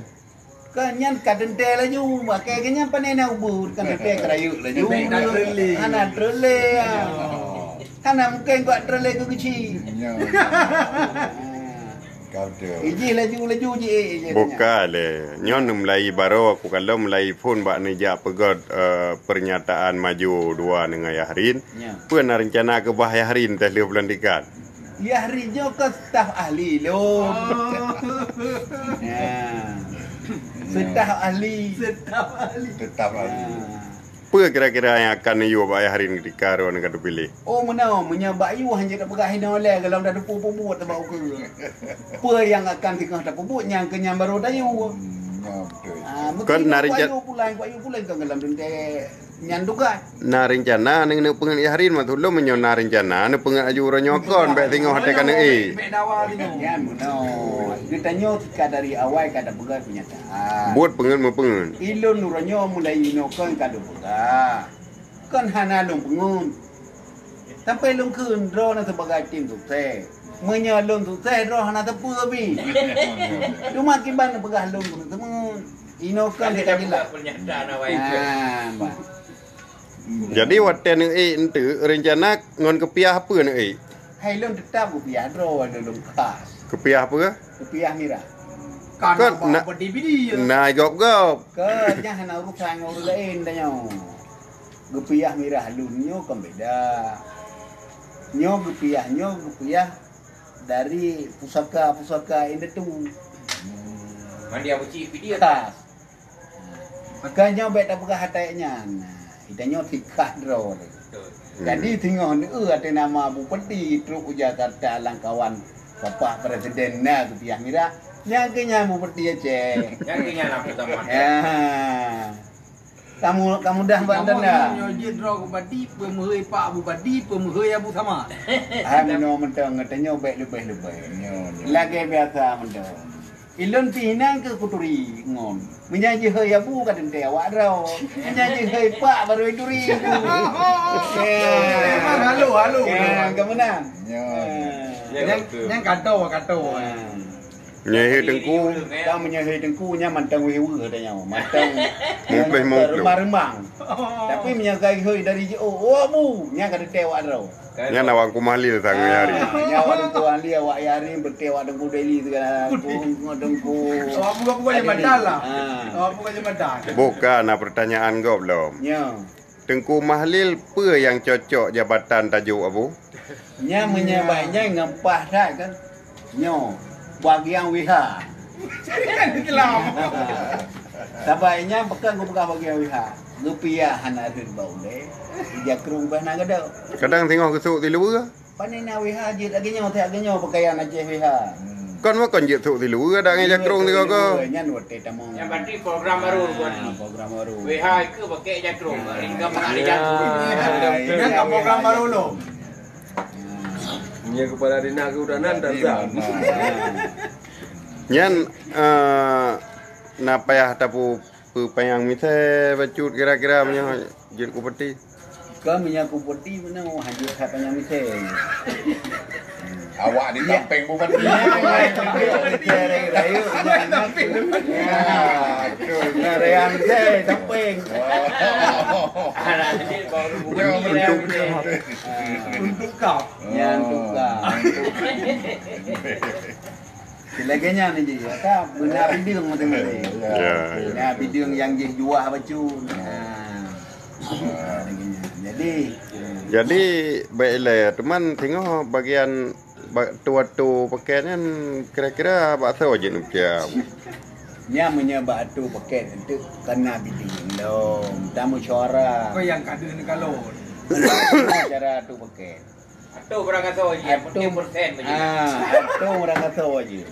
Kan nyan ka teuntée laju, pakai ke nyan pané na ubeut, kan teuntée keurayeuk laju. Hana trele, ya. Hana mungkin kuat trele keu keuci. Ya. Ijih laju-laju ji, eh, ijih. Buka lé. Nyoe neumulai baroe, aku kalon mulai phon bak neujak peugét, eh, pernyataan maju dua ngon Yahrin. Ya. Peue na rencana keubah Yahrin teuh lheueh pelantikan? Yahrin nyoe kan staf ahli lôn. Oh. Ya. Staf ahli. Staf ahli. Staf ahli. Ya. Peue kira-kira nyang akan neuyue bak Yahrin ketika droeneuh ka teupiléh? Oh, meunoe, meunyoe bak yue hanjeuet tapeugah inoe lé, golom tateupeue peubuet bak ukeue. Peue nyang akan singoh tapeubuet, nyang keu nyan barô tayue. Hmm, nyan beutôi. Ah, kan mungkin na rencana, yue pulang, bak yue pulang kan golom teuntée nyan tugaih. Na rencana neupeungeut Yahrin, maksud lôn meunyoe na rencana neupeungeut laju uroe nyoe kon, bék singoh até ka neuék. Bék dawa singoh. Nyan meunoe. Geutanyoe ka dari awai ka tapeugah pernyataan. Buet peungeut meupeungeut. Ilôn uroe nyoe mulai inoe kon ka lôn peugah. Kon hana lôn peungeut. Sampai lôn kheun droeneuh sibagai tim sukses. Meunyoe lôn sukses, droe hana teupeue bi. Cuma kiban peugah lôn keuneuk teumeung. Inoe kan ka jeulaih. Ah, bah. Jadi watée neuék eunteuk, rencana ngon keupiah peue neuék? Hai lôn teutap keupiah droe lôn khas. Keupiah peue? Keupiah mirah. Kan na, na gop-gop. Keu nyan hana urusan ngon ureuëng laén tanyoe. Keupiah mirah lôn nyoe kan beda. Nyoe keupiah, nyoe keupiah dari pusaka-pusaka indatu. Mandi Abu Cik video. Khas. Maka nyoe bék tapeugah até nyan. Kita nyoe tikah droe. Betul. Jadi singoh neueu até nama Bupati trok u Jakarta lam kawan Bapak Presiden na keupiah mirah. Nyang keu nyan Bupati Aceh. Nyang keu nyan Abu Samad. Ya. Kamu, kamu dah buat tanda. Nyoe jeuet droe Bupati, peumeuhôi Pak Bupati, peumeuhôi Abu Samad. Ah, meunoe mantong, geutanyoe bék leubeh-leubeh. Nyoe, nyoe. Lagée biasa mantong. Ilôn pih inan keu kuturi ngon. Meunyoe jihôi Abu ka teuntée awak droe. Meunyoe jihôi Pak baru ituri. Memang halo, halo. Ya, kemenang. Ya. Ya. Nyang, nyang kato, kato. Ya. Meunyoe jihôi teungku. Ka meunyoe jihôi teungku nyan mantong wéh-wéh tanyoe. Mantong. Mungkeh-mungkeh. Remang-remang. Tapi meunyoe ka jihôi dari jiôh, oh Abu, nyan ka teuntée awak droe. Nyan awak Teungku Mahlil sang Yahrin. Ah, nyan awak Teungku Mahlil, awak Yahrin, beutôi awak Teungku Deli segala, Teungku, Teungku. Awak buka-buka jabatan lah. Ah. Awak buka jabatan. Bukan, na pertanyaan gob lom. Ya. Teungku Mahlil, peue nyang cocok jabatan tajok, Abu? Nyan meunyoe bak nyan ngon paih that kan. Nyoe, bagian wiha. Islam. Sabai nyan peukong geupeugah bagian wiha. Geupiah hana rhot bak ulée, jakrong bah na gadôh. Kadang singoh geusok siluweue. Pane na wiha jeuet lagée nyoe, lagée nyoe peukayan Aceh wiha. Kon makon jeuet sok siluweue, ada ngon jakrong sigoe-goe. Nyan watée tamong. Nyan berarti program baru, ah, buat ni. Program baru. Wiha ke pakai jakrong, ringkam nak ada jakrong. Ah, iya, iya, iya. Nyan ka program baru lom. Nyan kepala dinas kehutanan dan zam. Nyan, eh, na payah tapu-, peupanyang misai bacut kira-kira meunyoe jeuet keu bupati. Kan meunyoe bupati meunan, oh, hanjeuet that panyang misai. Awak di sampéng bupati. Ya, ya, sampéng bupati. Rayeuk, rayeuk. Ya, betul. Nah, raya misai, sampéng. Oh. Alah, jadi baru bupati. Ya, betul, betul, betul. Untuk kau. Nyan tukang. Silagèe nyan jih, ya, ka beuna bideueng mantong tadi. Ya, ya. Beuna bideueng nyang jih juah bacut. Ha. Lagèe nyan. Jadi, Jadi, bèk ilèe, teuma singoh bagian ba-, atu-atu pakèt nyan kira-kira bak soe jeuet neupiah? Nyan meunyoe bak atu pakèt, enteuk kana bideueng lom. Tamusyawara. Kau nyang ka deuh neukalon. Cara atu pakèt. Atu barang asoe jih, yang penting persen beujeulaih. Ah, atu barang asoe jih.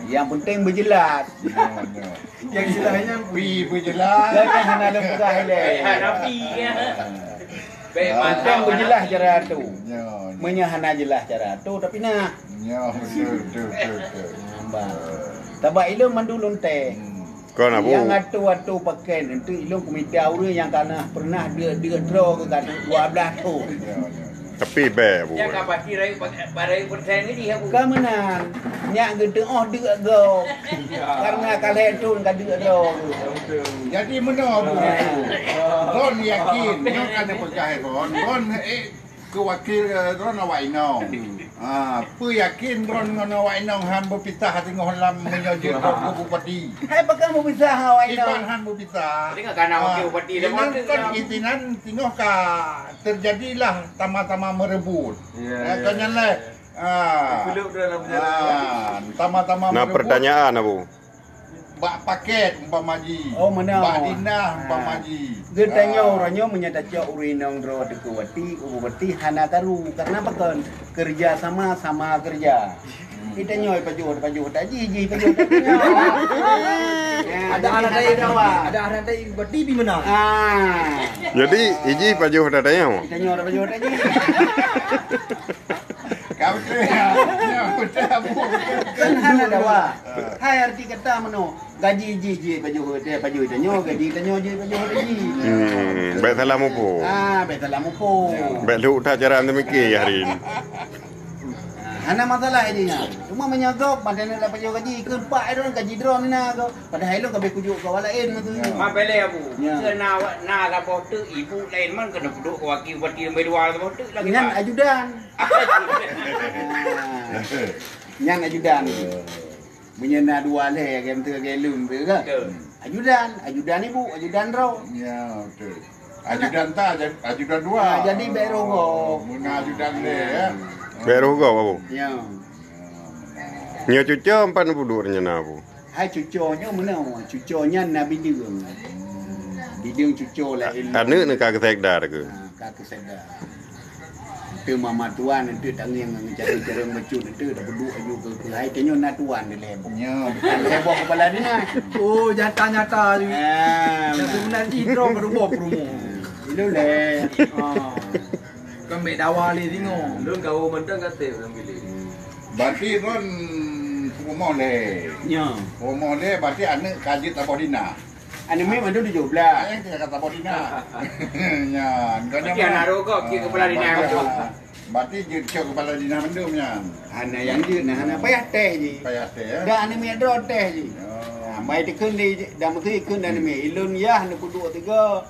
Yang penting beujeulaih. Nyo, nyo. Yang istilahnya pi beujeulaih. Kan hana lôn peugah ilèe. Eh, hana pi ke? Bèk mantap. Kan beujeulaih cara atu. Nyo, nyo. Meunyoe hana jeulaih cara atu, tapi nah. Nyo, betul, betul, betul, betul. Nambah. Sabab ilôn mandum lôn teh. Hmm. Kon, Abu. Nyang atu-atu pakèt, enteuk ilôn kumita ureueng nyang kana pernah deuk-deuk droe keu ka dua blah thon. Tapi bèk, Abu. Nyang ka pasti rayeuk pa-, rayeuk persen ni, Abu. Ka meunan, nyak geuteu'oh deuk gob. Karena ka lhèe thon ka deuk droe. Jadi meunoe, Abu. Droen yakin, nyoe ka neupeugah droen, droen, eh, Keu wakil, eh, droen awak inong. Hmm. Ha, peu yakin droen ngon awak inong han beupisah singoh lam meunyoe jeuet droen keu bupati? Hai pakon beupisah awak inong? Iban han beupisah. Jadi nggak kana wakil bupati dah inan betul kan lah. Isinan singoh ka terjadilah sama-sama merebut. Ya, ya, ya. Kon nyan lé. Ha. Dipeluk dalam penjara. Ha, sama-sama merebut. Nah, pertanyaan, Abu. Bak pakèt umpama jih. Oh, meunan. Bak dinah umpama jih. Geutanyoe uroe nyoe meunyoe tacok ureueng inong droe teuh keu bupati, u bupati hana karu. Karena pakon? Kerja sama, sama kerja. Geutanyoe pajoh, pajoh that jih, jih pajoh that nyoe. Ya, ada jadi anak hana lain, karu. Ada anak lain bupati pi meunan. Ah. Jadi, ijih pajoh that nyoe. Geutanyoe pajoh that jih. Ka beutôi, ya. Ya, beutôi, Abu. Kan hana dawa. Hai arti kata meunoe, gaji jih jeuet pajoh teuh, pajoh tanyoe, gaji tanyoe jeuet pajoh teuh jih. Hmm, bèk salah muphom. Ah, bèk salah muphom. Bèk lheueh that cara meumiké, Yahrin. Ah, hana masalah jih nyan. Cuma meunyoe gob, mantong neuk pajoh gaji, keu pak droen gaji droen na gob. Padahai lôn ka abéh kujok keu awak laén meutu. Ya. Ma belé, Abu. Ya. Keu na, na saboh teuk, ibu laén man keuneuk peuduek keu wakil bupati nombor dua saboh teuk lagèe nyan. Ajudan. Ah. Nyan ajudan. Meunyoe na dua lhèe, lagèe meuteuk lagèe lôn tu kan? Betul. Ajudan, ajudan ibu, ajudan droe. Ya, betul. Ajudan ta, aju-, ajudan dua. Ah, jadi bèk roh gob. Meuna ajudan lhèe, ya. Bèk roh gob, Abu. Ya. Nyoe cucoe pat neupeuduek rencana, Abu? Hai cucoe nyoe meunoe, cucoe nyan na bideueng. Bideueng cucoe laén. Aneuk neuh ka keu sekda teuh keu? Ha, ka keu sekda. Teuma matuan enteuk tangieng ngon carông-carông bacut enteuk tapeuduek aju keu, keu hai tanyoe na tuan dilèe boh. Nyoe. Lhèe boh kepala dinas. Oh, nyata-nyata. Ah, nyata beuna. Beuna jih droe ka dua boh peurumoh. Ilôn lé. Ah. Kan bèk dawa lé singoh. Lôn kawoe mantong ka trép lam bilék. Berarti droen peurumoh lé. Nyo. Peurumoh lé, berarti aneuk ka jeuet saboh dinas. Aneuk miet mandum tujoh blah. Nyang ka saboh dinas. Nyan, berarti aneuk droe ka jeuet kepala dinas. Berarti jeuet cok kepala dinas mandum nyan. Hana nyang jeuet, nah, hana payah teh jih. Payah teh, ya? Dak aneuk miet droe teh jih. Oh. Nah, bai teukheun di, dak meukeue kheun aneuk miet. Ilôn yah neupeuduek tiga.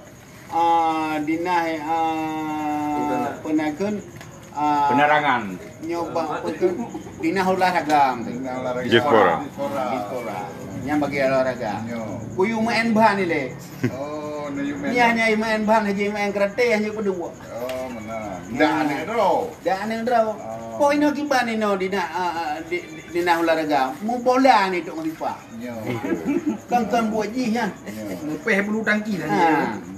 Ah, dinas, ah, peunakheun, ah, penerangan. Nyoe bak peukheun dinas olahraga. Dinas olahraga. Dispora. Dispora. Nyang bagi olahraga. Nyo. Kuyue maén ban ilèe. Oh, nyo maén. Nyan nyang maén ban, haji maén karate, hanya peuduek. Oh, meunan. Dak aneuk droe. Dak aneuk droe. Oh. Poh inoe kiban inoe dinas, ah, ah, di, di, dinas olahraga. Mubola ni tok ngon ipa. Nyo. Kan, kan buet jih nyan. Nyo. Mupèh bulu tangkis lah. Ha. Nyo.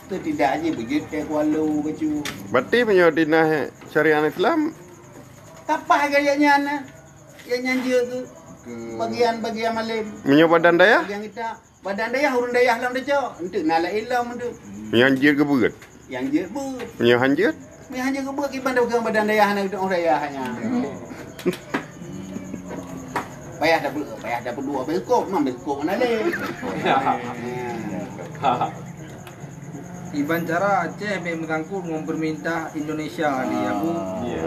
Teuh tidak jih beujeuet teh kualu bacut. Berarti meunyoe dinas syariat Islam? Tapah gaya nyan, eh. Gaya nyan jeuet tu. Ke bagian-bagian malem. Meunyoe badan dayah? Bagian kita. Badan dayah, ureueng dayah lom teucok. Enteuk na laén lom enteuk. Nyang jeuet keu beuet. Nyang jeuet beuet. Meunyoe han jeuet? Meunyoe han jeuet keu beuet, kiban dah peugah badan dayah hana geutanyoe dayah nyan. Payah dah beuet, payah dah peuduek, beuet kop, memang beuet kop mana lé. Ya. Ya. Kiban cara Aceh bèk meusangkot ngon peumeurintah Indonesia, Li Abu?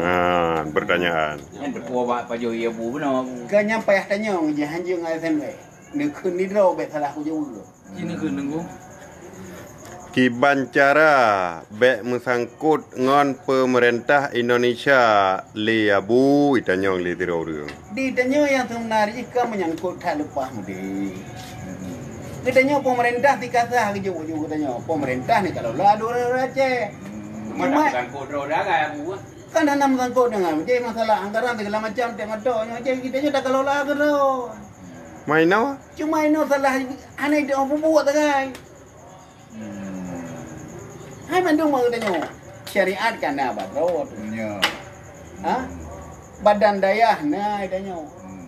Ah, pertanyaan. Nyan teupeue bak pajoh Li Abu bunoe. Keu nyan payah tanyong, jih hanjeuet ngon S M W. Neukheun nidroe bèk salah kujaweueb. Ci neukheun, Teungku. Kiban cara bèk meusangkot ngon peumeurintah Indonesia, Li Abu, itanyong lé sidroe ureueng. Di tanyoe nyang seubeuna jih ka meunyangkot that leupah mudé. Geutanyoe peumeurintah sikasah geujok-jok geutanyoe. Peumeurintah ni keulola dua Aceh. Cuma, cuma tak sangkot droe dagai Abu, ah. Kan hana meusangkot deungon jih masalah anggaran segala macam, tak mantong nyoe jih geutanyoe takeulola keudroe. Mainoe? Cuma inoe salah hana jiteupeue buet sagai. Hmm. Hai mandum ureueng tanyoe. Syariat ka na bak droe teuh. Ya. Ha? Badan dayah na tanyoe. Hmm.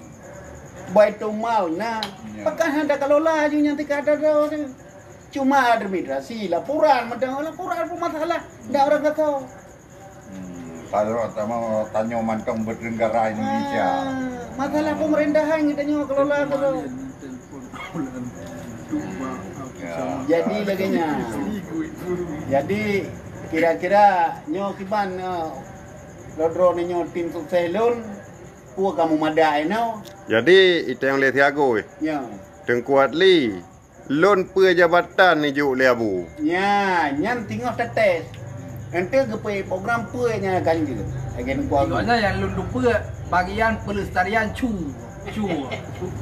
Baitul Mal na. Ya. Pakon hana kelola ju nyang tika droe teuh. Cuma administrasi, laporan, mantong laporan pun masalah. Ndak ureueng kata. Hmm, padahai tanyoe mantong beuneugara Indonesia. Ah, masalah pemerintahan kita nyoe kelola tu. Ya. Jadi lagèe nyan. Jadi kira-kira nyoe kiban, eh, droe-droe nyoe tim sukses lôn, peue kamoe madak inoe? Jadi itanyong lé siagoe. Ya. Teungku Adli, lôn peue jabatan neujok lé Abu? Nya, nyan teungoh tates. Enteuk geupeu program peue nyang akan jeuet. Agen kuah. Gobnyan nyang lôn teupeue bagian pelestarian cu. Cu.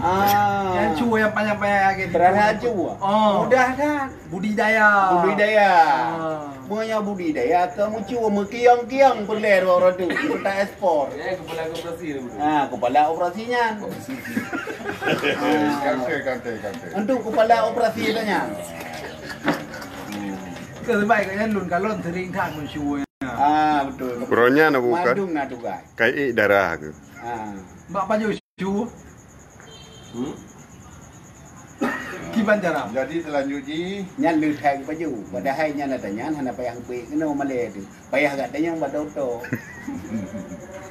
Ah. Nyang cu nyang panyang-panyang agen. Terasa cu. Oh. Mudah kan? Budidaya. Budidaya. Ah. Meunyoe budidaya, kamoe cu meukiong-kiong peureulèe dua ratus. Kita ekspor. Eh, kepala operasi tu. Ah, kepala operasi nyan. Kante, kante, kante. Untuk kepala operasi tu nyan. Keu sebaik kat nyan lôn kalon sering that ngon syue. Ah, betul. Uroe nyan na bukan? Mandum na tugai. Kai ék darah ke? Ah. Bak pajoh syue. Hmm? Kiban cara. Jadi selanjut jih. Nyan leutai pajoh. Padahai nyan ata nyan hana payah peuék keunoe malèe tu. Payah gata nyang bak toto.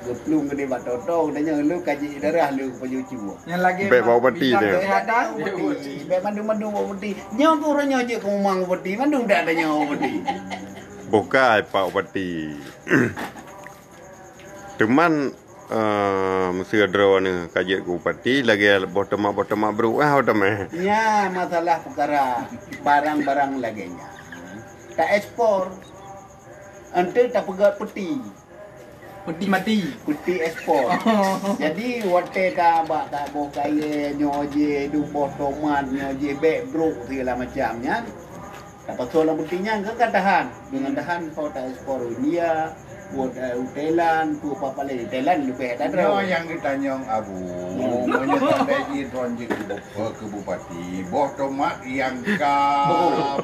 Geuplueng geude bak toto, gata nyang lu kaji darah lu pajoh cuba. Nyang lagèe bèk bak upati bidang tu. Kesehatan. Bèk upati. Bèk mandum-mandum bak upati. Nyoe ku ureueng nyoe jeuet keu umang upati, mandum dak ada nyoe upati. Bukai pak upati. Teuma, eh, meuseu droeneuh ka jeuet keu upati, lagèe boh tomat-boh tomat brok ah, boh tomat. Nya masalah peukara barang-barang lagèe nyan. Ta ekspor. Enteuk tapeugöt peti. Peti mati. Peti ekspor. Jadi, watèe ka bak ka boh kayèe, nyoe jih duek boh tomat, nyoe jih bèk brok segala macam nyan. Tapasoe lam peti nyan ka, ka tahan. Deungon tahan, ka ta ekspor u India, buet, eh, u Thailand, peue apa-apa lé. Thailand leubeh dak droe. Nyoe nyang geutanyong Abu. Hmm. Meunyoe tandai jih droen jih keu bu-, keu bupati, boh tomat nyang ka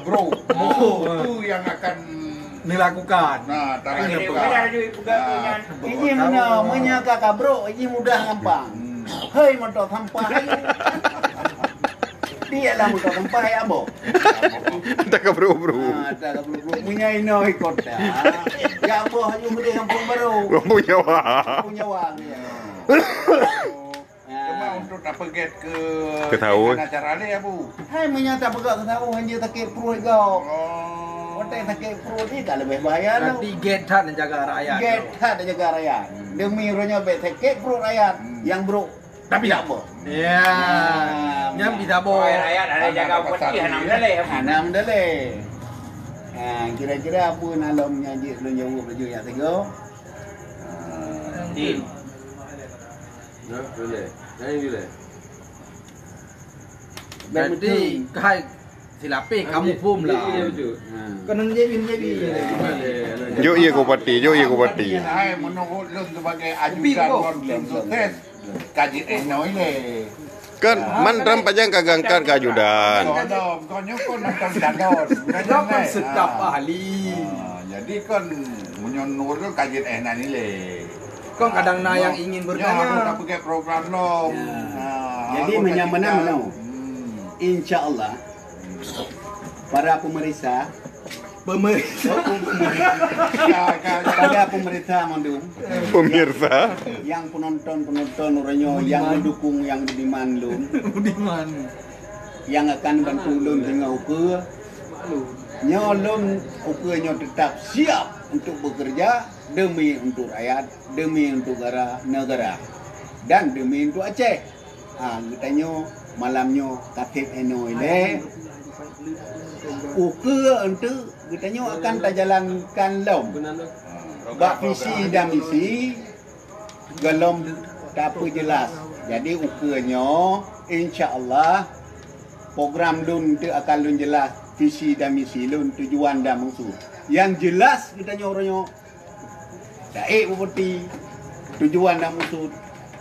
brok. Brok. Brok. Itu yang akan Dilakukan. Nah, tak ada. Nah. Ijih meunyoe, meunyoe ka kabrok, ijih mudah gampang. Hmm. Hei, moto sampah. Dia lah moto sampah ya, Bo. Tak kabrok-brok. Ah, tak kabrok-brok. Meunyoe inoe ikot dah. Ya, Bo, haju beli kampung baru. Kampung Jawa. Kampung Jawa, ya. Cuma untuk tapeugét keu, keu sahur. Hana cara lé, Abu. Hai, meunyoe tapeugét keu sahur, hanjeuet sakét pruet gob. Oh. Watèe sakét pruet ni ka leubeh bahaya lom. Berarti gét that neujaga rakyat. Gét that neujaga rakyat. Hmm. Demi uroe nyoe bèk sakét pruet rakyat nyang brok. Tapi tak apa. Ya. Nyan bisa boh. Rakyat ada jaga upeti, hana meudaleh. Hana meudaleh. Ha, kira-kira apa na lom nyang jeuet lôn jaweueb laju nyang tiga? Tim. Nah, boleh. Nah, ini boleh. Berarti kahai silapeh kamu pun lah. Iya, betul. Ha. Kena jadi, jadi. Jok iya ke bupati, jok iya ke bupati. Hai, menurut lôn sebagai ajudan lôn, lôn sukses. Kaji eh noi le. Kan man tram pajang ka gangkat ke ajudan. Kalau, kalau nyokon nonton calon. Calon kan staf ahli. Ha, jadi kan meunyoe nur tu kaji eh na nilai. Kon kadang na nyang ingin bertanya. Nyoe aku tak pakai program lom. Ya. Ha, jadi aku meunyoe tak menang, tahu. Hmm. Insya Allah, para pemeriksa, pemeriksa, pada pemeriksa mandum, pemirsa, yang penonton-penonton uroe nyoe, yang mendukung, yang budiman lom, budiman, yang akan bantu lom singoh ukeue, Nyoe lôn ukeue nyoe teutap siap untuk bekerja demi untuk rakyat, demi untuk gara-, negara, dan demi untuk Aceh. Ha, geutanyoe malam nyoe ka sép inoe ilée. Ukeue untuk geutanyoe akan tajalankan lom bak visi dan misi golom tapeujelas. Jadi ukeue nyoe, insya Allah, program lôn teuk akan lôn jelas visi dan misi lôn, tujuan dan maksud. Yang jelas geutanyoe uroe nyoe, Taék bupati, tujuan dan maksud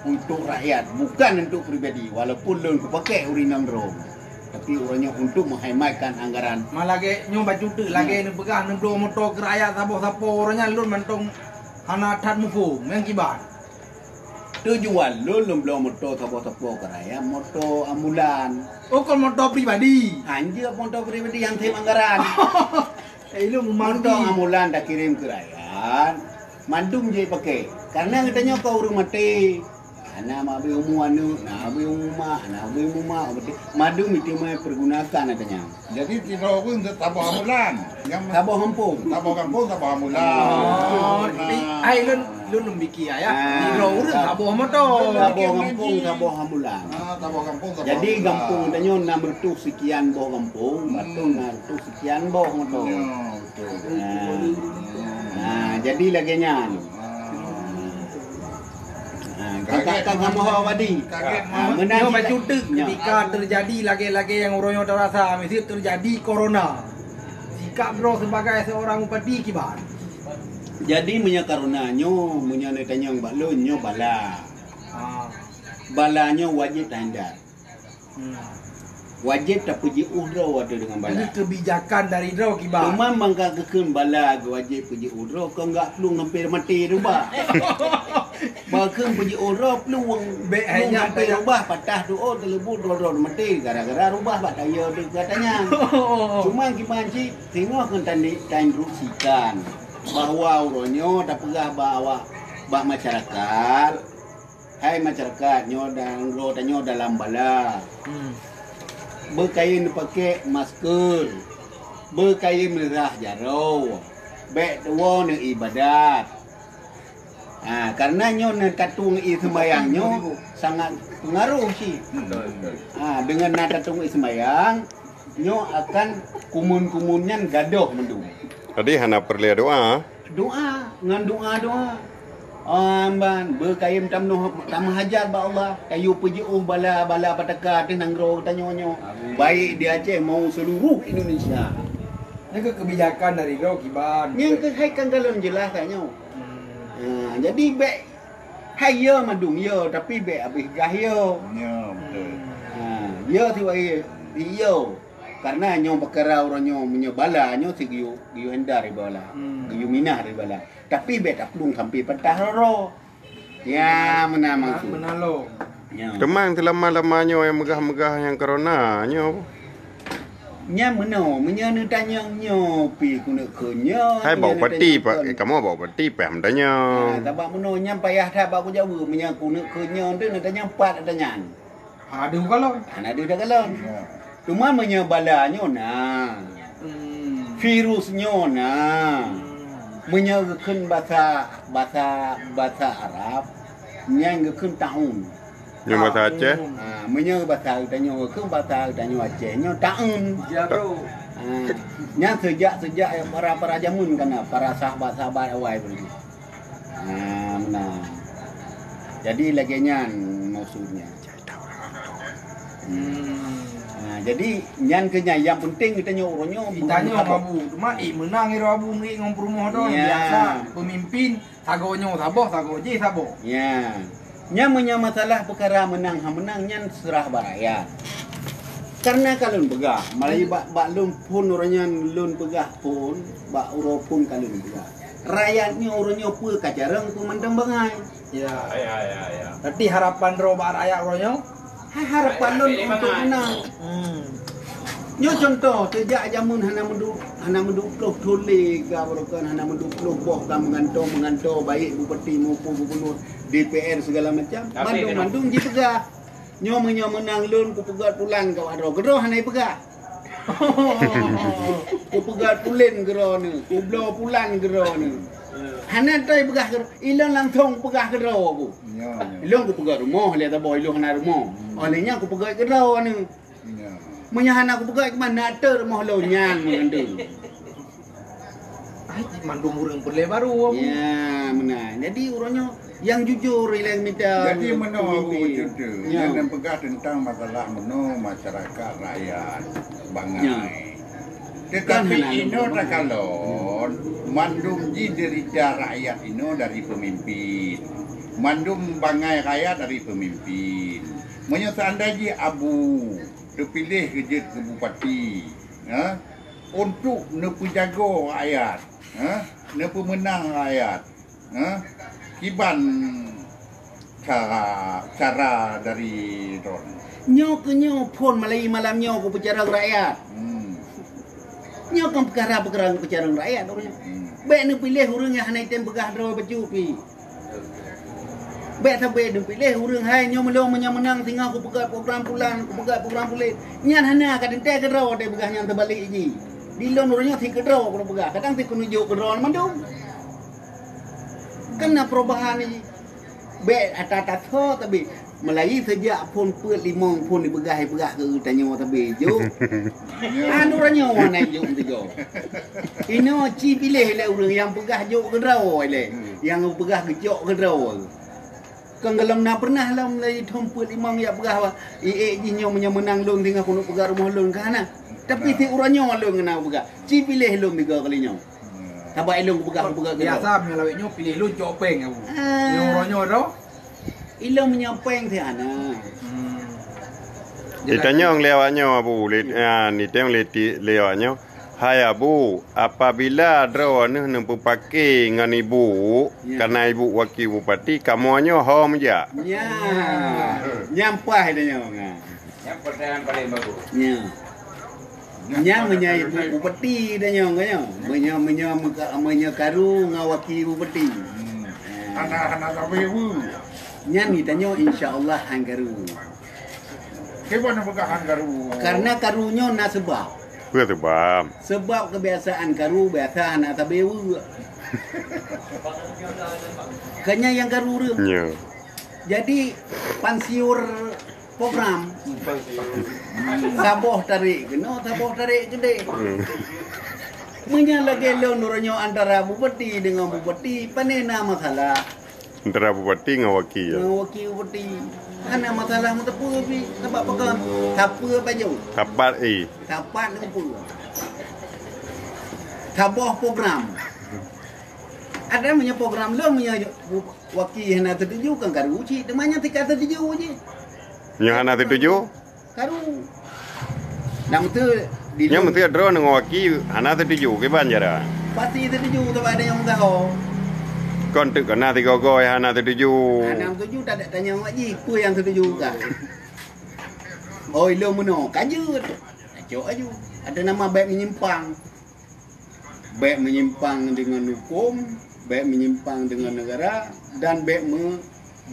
untuk rakyat, bukan untuk pribadi. Walaupun lôn kupakai ureueng inong droe, tapi uroe nyoe untuk menghematkan anggaran. Ma lagée nyoe bacut teuk lagée neupeugah neubloe moto keu rakyat saboh sapo, uroe nyan lôn mantong hana that muphom nyang kiban. Tujuan lôn, lôn bloe moto saboh sapo keu rakyat, moto ambulan. Oh, kon moto pribadi? Hanjeuet moto pribadi nyang sép anggaran. Eh, ilôn meumandi. Untuk ambulan takirém keu rakyat, mandum jeuet pakai. Karena geutanyoe ka ureueng maté. Na abéh umu aneuk, na abéh umu mak, na abéh umu mak, maté. Mandum itu meupergunakan geutanyoe. Jadi, sidroe pun saboh ambulan. Nyang saboh gampông. Saboh gampông, saboh ambulan. Oh, nah. Ai lôn, lôn lôn piké ya. Ah. Sidroe ureueng saboh moto. Saboh gampông, saboh ambulan. Ah, saboh gampông, saboh ambulan. Jadi, gampông geutanyoe enam ratus sekian boh gampông, hmm, bak tu enam ratus sekian boh moto. Ya. Nah, jadi lagée nyan. Ah. Ah, kakak kan sama ho tadi. Kaget, ah, meunan nyoe cit bacut teuk, nyoe. Ketika terjadi lagée-lagée nyang uroe nyoe tarasa, miseue terjadi corona. Sikap droe sebagai seorang bupati kiban? Jadi meunyoe corona nyoe, meunyoe neutanyong bak lôn, nyoe bala. Ah. Bala nyoe wajéb tahindat. Hmm. Wajéb tapeujiôh droe ateueh deungon bala. Jadi kebijakan dari droe kiban? Teuma mangka geukheun bala geuwajéb peujiôh droe, kon gak plueng hampir maté rubah. Bah kheun peujiôh droe plueng, bèk hai plueng nyan hampir rubah, patah tuoh, teuleubu droe-droe maté gara-gara rubah bak tayue gata nyan. Cuma kiban cit, singoh kheun tandi-, tainstruksikan bahwa uroe nyoe tapeugah bak awak, bak masyarakat, Hai masyarakat, nyoe dan nanggroe tanyoe dalam bala. Hmm. Beukayém neupakè masker, beukayém neurhah jaroe, bèk tuwoe neuibadat. Ha, karena nyoe neutatueng ie seumbahyang nyoe sangat peungaroh cit. Betul, betul. Ha, deungon na tatueng ie seumbahyang, nyoe akan kumun-kumun nyan gadôh mandum. Jadi hana peureulèe doa? Doa, ngon doa-doa. Amban, beukayém tameunoh, tameuhajat bak Allah, tayue peujiôh bala-bala petaka ateueh nanggroe tanyoe nyoe. Amin. Baik di Aceh maupun seluruh Indonesia. Nyan keuh kebijakan dari droe kiban. Nyan keuh hai kan ka lôn jeulaih tanyoe. Hmm. Ha, jadi bèk hai yo mandum yo, tapi bèk abéh gah yo. Ya, betul. Ha, yo siwa yo. Karena nyoe peukara uroe nyoe, meunyoe bala nyoe si geuyue, geuyue hindar bala. Hmm. Geuyue minah bala. Tapi bèk taplueng sampai patah roro. Ya, meunan maksud. Meunan lom. Ya. Teuma seulama-lama nyoe nyang meugah-meugah nyang corona nyoe. Nyan meunoe, meunyoe neutanyong nyoe pih keuneuk kheun nyoe. Hai bak upati, kamoe bak upati payah meutanyong. Ha, sabab meunoe nyan payah that bak kujaweub, meunyoe keuneuk kheun nyoe tu neutanyong pat neutanyong. Hana deuh kalon. Hana deuh takalon. Ya. Cuma meunyoe bala nyoe na, hmm, virus nyoe na, hmm, meunyoe geukheun basa, basa, basa Arab, nyan geukheun taun. Nyoe basa Aceh? Ha, meunyoe basa geutanyoe geukheun basa geutanyoe Aceh nyoe taun. Jaroe. Ha, nyan seujak-seujak para-para jameun kana, para sahabat-sahabat awai beureuguih. Ha, meunan. Jadi lagèe nyan maksudnya. Hmm. Ha, jadi nyan keuh nyan, nyang penting geutanyoe uroe nyoe. Geutanyoe Abu, cuma, eh, meunang Iro Abu ngon peurumoh droe, ya, biasa pemimpin sagoe nyoe saboh, sagoe jih saboh. Ya. Nyan meunyoe masalah peukara meunang hana meunang nyan seurah bak rakyat. Karena ka lôn peugah, malah bak, bak lôn phon uroe nyan lôn peugah phon, bak uroe phon ka lôn peugah. Rakyat nyoe uroe nyoe peue ka carông peue mantong bangai. Ya. Ya, ya, ya. Berarti harapan droe bak rakyat uroe nyoe? Hai harapan lôn untuk meunang. Hmm. Nyoe contoh, seujak jameun hana meudu-, hana meuduek ploh thôn lé ka barokan, hana meuduek ploh boh ka meugantoe-meugantoe, baik bupati maupun gubernur, D P R segala macam, mandum-mandum jipeugah. Nyoe meunyoe meunang lôn kupeugah pulang ka droe, keudroe hana jipeugah. Kupeugöt pulen keu droeneuh, kubloe pulan keu droeneuh. Hana toi peugah keu ilôn langsong peugah keu droe ku. Ya, ya. Ilôn kupeugöt rumoh lé saboh ilôn hana rumoh. Óh lheueh nyan kupeugöt keu droeneuh. Ya. Meunyoe hana kupeugöt keu mana atur rumoh lôn nyan meunandeueng. Ai, mandum ureueng peureulèe barô, Abu. Ya, meunan. Jadi, uroe nyoe nyang jujur ilèe mita. Jadi, meunoe, Abu, pemimpin. Beutôi. Ya. Nyang neupeugah teuntang masalah meunoe masyarakat rakyat bangai. Ya. Tetapi kan hana inoe lôn takalon, mandum jih derita rakyat inoe dari pemimpin. Mandum bangai rakyat dari pemimpin. Meunyoe seandai jih Abu teupiléh keu jeuet keu bupati, ya, untuk neupeujagoe rakyat, ha, neupeumeunang rakyat, ha, kiban cara, cara dari droen. Nyoe keu nyoe phon malai malam nyoe kupeucarông rakyat. Hmm. Nyoe kan peukara-peukara peucarông rakyat ureueng. Hmm. Bèk neupiléh ureueng nyang hana item peugah droe bacut pih. Bèk sabe neupiléh ureueng hai nyoe meulôn meunyoe meunang singoh kupeugah program pulan, kupeugah program pulen. Nyan hana ka teuntèe keudroe teuh peugah nyan teubalek jih. Di lôn uroe nyoe si keudroe keuneuk peugah, kadang si keuneuk jok keudroe mandum. Kan na perubahan jih. Bèk ata-ata tho tapi Meulayi seujak phon peuet limong phon jipeugah-peugah keu geutanyoe sabe jok. Anu uroe nyoe na jok meusigoe. Inoe ci piléh lé ureueng nyang peugah jok keudroe lé, nyang peugah geujok keudroe. Kon gohlom na pernah lom lé phon peuet limong jak peugah, "Iék jih nyoe meunyoe meunang lôn singoh keuneuk peugah rumoh lôn," ka hana. Tapi si uroe nyoe lôn na peugah, ci piléh lôn tiga kali nyoe. Sabab ilôn kupeugah, kupeugah keudroe. Biasa meunyoe lawét nyoe piléh lôn cok péng, Abu. Ah. Nyoe uroe nyoe droe. Ilôn meunyoe péng si hana. Hmm. Itanyong lé awak nyoe, Abu. Lé, ah, itanyong lé ti-, lé awak nyoe. Hai Abu, apabila droeneuh neupeupake ngon ibu, ya, kana ibu wakil bupati, kamoe nyoe ho meujak? Ya. Nyan paih tanyoe. Nyan pertanyaan paling bagus. Ya. Nyan meunyoe ibu bupati tanyoe, kan nyoe. Meunyoe, meunyoe meuka-, meunyoe karu ngon wakil bupati. Hmm. Ya. Hana, hana sabe bu. Nyan geutanyoe insya Allah han karu. Kiban peugah han karu? Karena karu nyoe na seubab. Peue seubab? Seubab kebiasaan karu biasa hana sabe bu. Kan nyan nyang karu tu. Ya. Jadi, pansiur program. Saboh tarék keunoe, saboh tarék keudéh. Hmm. Meunyoe lagèe lôn uroe nyoe antara bupati deungon bupati, pane na masalah. Antara bupati ngon wakil, ya? Ngon wakil bupati. Hana masalah meuteupeu pih, sabab pakon? Sapeue baju. Sapat, eh. Sapat teupeu. Saboh program. Ada meunyoe program lôn, meunyoe wakil hana setuju, kan karu cit. Teuma nyan tika setuju je. Nyoe hana setuju? Karu. Nak beutôi di Nyoe lôn. Beutôi droe ngon wakil hana setuju, kiban cara? Pasti setuju, sabab ada nyang meusaho. Kon teuk keunan sigoe-goe hana setuju. Hana setuju, tak ada tanya awak jih, peue nyang setuju ka. Oh, ilôn meunoe, ka jeuet. Acok aju. Ada nama bèk menyimpang. Bèk menyimpang dengan hukum, bèk menyimpang dengan negara, dan bèk me-,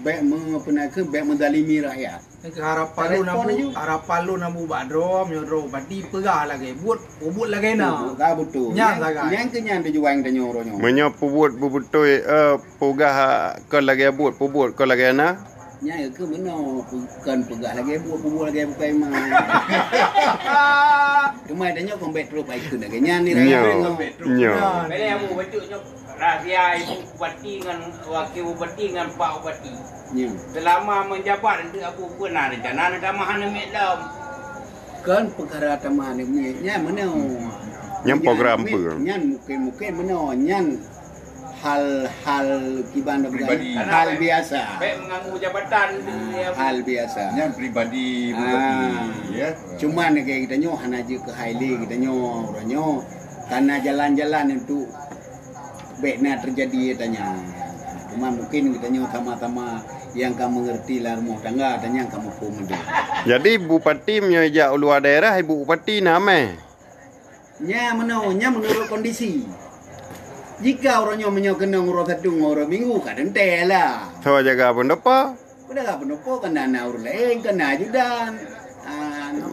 bèk me-, apa nak ke, bèk menzalimi rakyat. Harapan lôn, Abu, harapan lôn, Abu, bak droe, meunyoe droe bupati, peugah lagèe buet, peubuet lagèe na. Ka beutôi. Nyan sagai. Nyan keuh nyan tujuan tanyoe uroe nyoe. Meunyoe peubuet beubeutôi, eh, peugah kon lagèe buet, peubuet kon lagèe na. Nyan keuh meunoe, kon peugah lagèe buet, peubuet lagèe bukai ma. Teuma tanyoe kon bèk trôh paikheun lagèe nyan ni. Nyoe. Nyoe. Boleh, Abu, bacut nyoe. Rahsia ibu bupati ngon wakil bupati ngon pak bupati. Ya. Selama menjabat, enteuk Abu peue na rencana neutamah aneuk miet lom? Kon peukara tamah aneuk miet nyan meunoe. Nyan program peue? Nyan mungkin-mungkin meunoe, nyan hal-hal kiban pribadi. Hal biasa. Bèk mengganggu jabatan. Ah, hal biasa. Nyan pribadi bupati, ya. Cuman lagèe geutanyoe hana jeuet keu hai lé geutanyoe uroe nyoe. Kana jalan-jalan untuk bèk na teujadi tanya. Cuma mungkin geutanyoe sama-sama nyang ka mengerti lam rumoh tangga, tanya ka muphom deh. Jadi bupati meunyoe jak u luwa daerah, ibu bupati na meh? Nya meunoe, nya menurut kondisi. Jika uroe nyoe meunyoe keunong uroe Sabtu ngon uroe Minggu, ka teuntèe lah. Soe jaga pendopo? Peudara peunopo kana na ureueng laén, kana ajudan. Ah, no.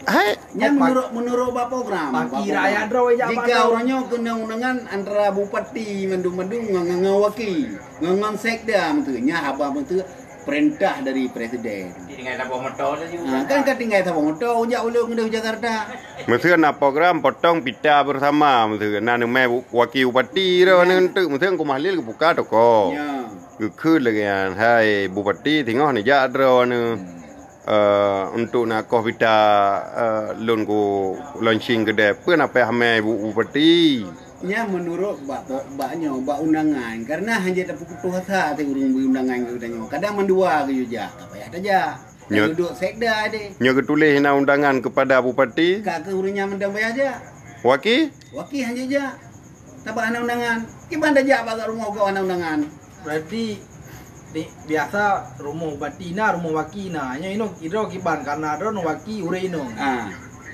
Hai, nyan meunurot, meunurot bak program, bak program. Rakyat droe jak bak droe. Jika ureueng nyoe keunong deungon antara bupati mandum-mandum ngon, ngon, ngon waki, ngon, ngon sekda meuteue, nyan haba meuteue perintah dari presiden. Tinggai saboh moto laju. Ha, kan ka tinggai saboh moto, ujak ulôn keudeh Jakarta. Meuteue na program potong pita bersama meuteue, na neumai bu-, waki bupati droe neuh enteuk, meuteue Teungku Mahlil geubuka toko. Ya. Geukheun lagèe nyan, "Hai bupati, singoh neujak droe neuh." Hmm. Eh, untuk na koh pita, eh, lôn ku launching keudè, peue na payah mè bu-, bupati? Nyan meunurot bak, bak, bak nyoe, bak undangan. Karena hana tapeukutoh asa teuh ureueng bri undangan keu geutanyoe. Kadang mandua geuyue jak, ka payah tajak. Nyoe, duek sekda deh. Nyoe geutuléh na undangan kepada bupati? Ka keu ureueng nyan mantong payah jak. Waki? Waki hana jak. Tabak hana undangan. Kiban tajak bak rumoh gob hana undangan. Berarti di, biasa rumoh bupati na, rumoh waki na. Nyoe inong, idroe kiban, karena droe waki ureueng inong. Ah.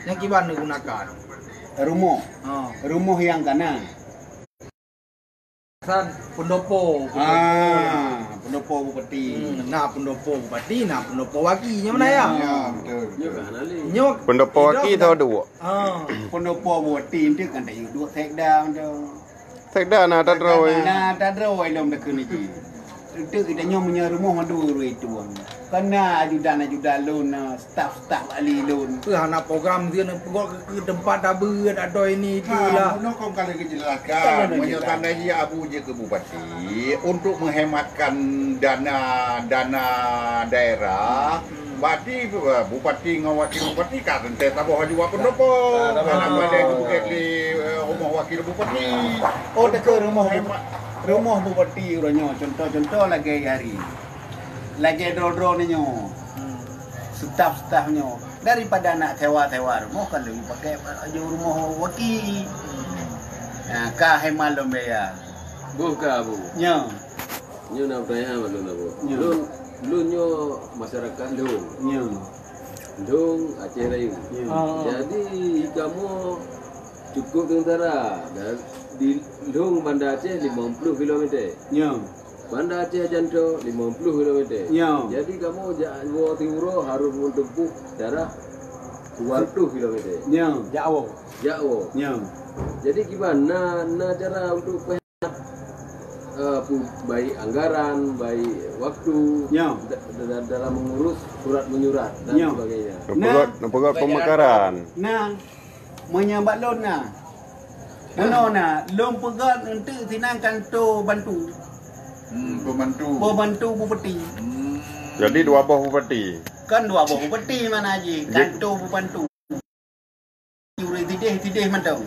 Nyang kiban digunakan. Rumoh. Ha. Rumoh nyang kana. San pendopo, pendopo. Ah, pendopo bupati. Hmm, na pendopo bupati, na pendopo waki. Nyang mana ya? Ya, betul, betul. Nyoe pendopo waki idroe atau dua? Ah. Pendopo bupati itu kan tak duek sekda tu. Sekda na tadroe. Na tadroe lom takheun ji. Itu kita nyoe meunyoe rumoh mandua ureueng tuan. Kana ajudan-ajudan lôn, staf-staf ahli lôn. Peue hana program dia nak peugah ke, ke tempat tabeuet atau ini itulah. Ha, bunoe kong kali kejelaskan. Meunyoe tanda ji Abu je ke bupati untuk menghematkan dana, dana daerah, Berarti, eh, bupati ngon wakil bupati ka teuntèe saboh aju wak pendopo. Ka, ka, ka. Hana boleh geupeugèt lé, eh, rumoh wakil bupati. Oh, teuka rumoh, rumoh bupati uroe nyoe. Contoh-contoh lagèe hari. Lagèe droe-droe nyoe. Hmm. Staf-staf nyoe. Daripada nak sewa-sewa rumoh, kan leuwih pakèk aju rumoh wakil. Hmm. Nah, ka hemat lom biaya. Boh ka, Bu. Nyoe. Nyoe na peutanyaan bak lôn, Abu. Ya. Lôn, lôn nyoe masyarakat Ndong. Ya. Ndong, Aceh Rayeuk. Ya. Ah. Jadi, kamoe cukup sementara. Dan di Ndong Banda Aceh limong ploh kilometer. Ya. Banda Aceh Jancok limong ploh kilometer. Ya. Jadi, kamoe jak woe siuroe harôh meuteumpuh jarak dua ratus kilometer. Ya. Jak woe. Jak woe. Ya. Jadi, kiban na, na cara untuk eh, pu-, baik anggaran, baik waktu, ya, da-, da-, dalam mengurus surat menyurat dan, ya, sebagainya. Neupeugöt, nah, neupeugöt pemekaran. Nah, meunyoe bak lôn na. Meunoe na, lôn peugöt eunteuk sinan kanto bantu. Hmm, pembantu. Pembantu bupati. Hmm. Jadi dua boh bupati. Kan dua boh bupati mana ji, kanto pembantu. Ureueng tideh-tideh mantong.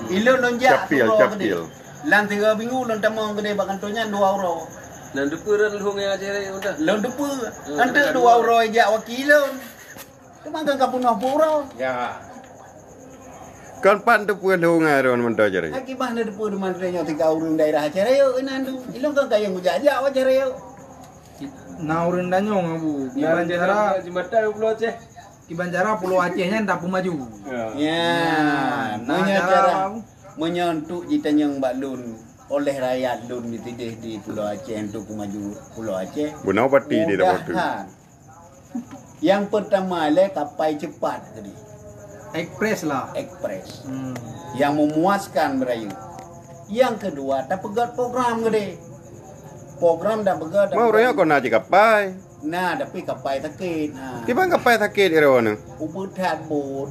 Ilôn lôn jak Capil, siuroe capil. Keudeh. Lam tiga minggu lôn tamong keudeh bak kantô nyan dua uroe. Nan teupeue ran lhong ya cere udah. Lôn teupeue. Hmm, anteuk dua uroe jak wakil lôn. Teuma kan ka peunoh peuet uroe. Ya. Kan pat teupeue lhong ai ron mantong jari. Akibat na teupeue deungon nyoe tiga ureueng daerah Aceh Rayeuk inan tu. Ilôn kan kayang kujak-jak Aceh Rayeuk. Na ureueng tanyong, Abu. Kiban cara jembatan Pulo Aceh. Kiban cara Pulo Aceh nyan tapeumaju. Ya. Ya, nah, meunyoe cara, cara, meunyoe untuk jitanyong bak lôn, oleh rakyat lôn ditideh di Pulo Aceh untuk peumaju Pulo Aceh. Beuna pati di dalam tu. Mudahan. Yang pertama lé kapai cepat tadi. Ekspres lah. Ekspres. Hmm. Yang memuaskan berayu. Yang kedua, tapeugöt program gede. Program dah peugöt, dah peugöt. Mau raya kau nak cakap pai. Nah, tapi kapai sakét. Nah. Kiban kapai sakét ira wana? Ubeuet that bot.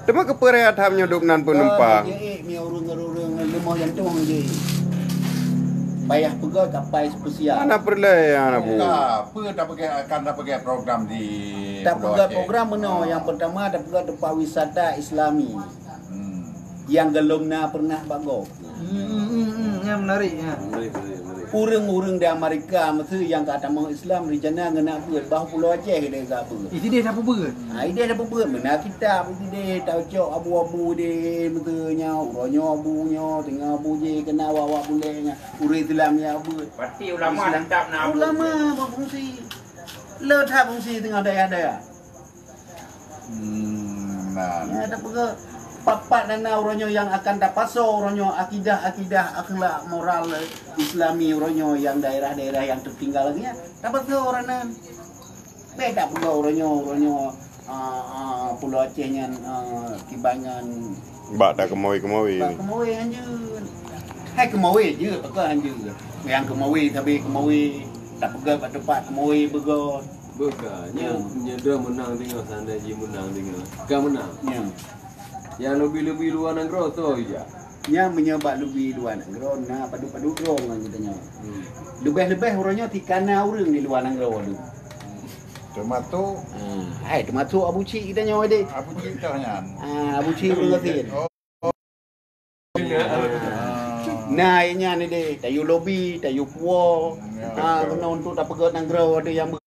Teuma keupeue raya that meunyoe dub nan peunumpang? Jeuet mi ureueng-ureueng leumoh jantong jih. Payah peugah kapai spesial. Hana peureulèe, hana bu. Ka, peue tapeugah, akan tapeugah program di Pulo Aceh? Tapeugah program meunoe. Ah. Yang pertama, tapeugah tempat wisata Islami. Hmm. Yang golom na pernah bak gob. Hmm, hmm, hmm, hmm. Nyan menarik, ya. Menarik, menarik, menarik. Ureueng-ureueng di Amerika, meuseue nyang ka tamong Islam, rencana ngon na beuet, bah Pulo Aceh ideh ka beuet. Ideh dah beuet. Ha, ideh dah beuet. Meunan kitab ideh, tacok abu-abu deh, meuseue nyan, uroe nyoe abu nyoe, teungoh abu jih, keunan awak-awak bulèe nyan, ureueng Islam nyang beuet. Berarti ulama tetap na abu. Ulama berfungsi. Le that fungsi teungoh dayah-dayah. Hmm, nah. Ya, tapeugah papat na uroe nyoe nyang akan tapasoe uroe nyoe akidah-akidah akhlak moral Islami uroe nyoe nyang daerah-daerah nyang tertinggal lagèe nyan. Tapasoe uroe nyan. Beda peugah uroe nyoe, uroe nyoe Ah, ah, Pulo Aceh nyan, ah, kiban ngon bak takeumawe-keumawe. Bak keumawe hanjeuet. Hai keumawe jeuet, pakon hanjeuet. Nyang keumawe sabe keumawe, tapeugah bak teumpat keumawe beugöt. Beuka, nyan, nyan droe meunang teungoh, seandai jih meunang teungoh. Ka meunang. Nyan. Nyang leubeh-leubeh luwa nanggroe soe ija? Nyan meunyoe bak leubeh luwa nanggroe na padub-padub droe ngon geutanyoe. Hmm. Leubeh-leubeh uroe nyoe tika na ureuëng di luwa nanggroe tu. Teumasok. Ah, hai teumasok Abu Cik geutanyoe deh. Abu Cik tah nyan. Ah, Abu Cik ureuëng gasien. Oh. Ah. Na nyan deh, tayue lobi, tayue puwoe. Ya. Ah, keunoe untuk tapeugöt nanggroe ada nyang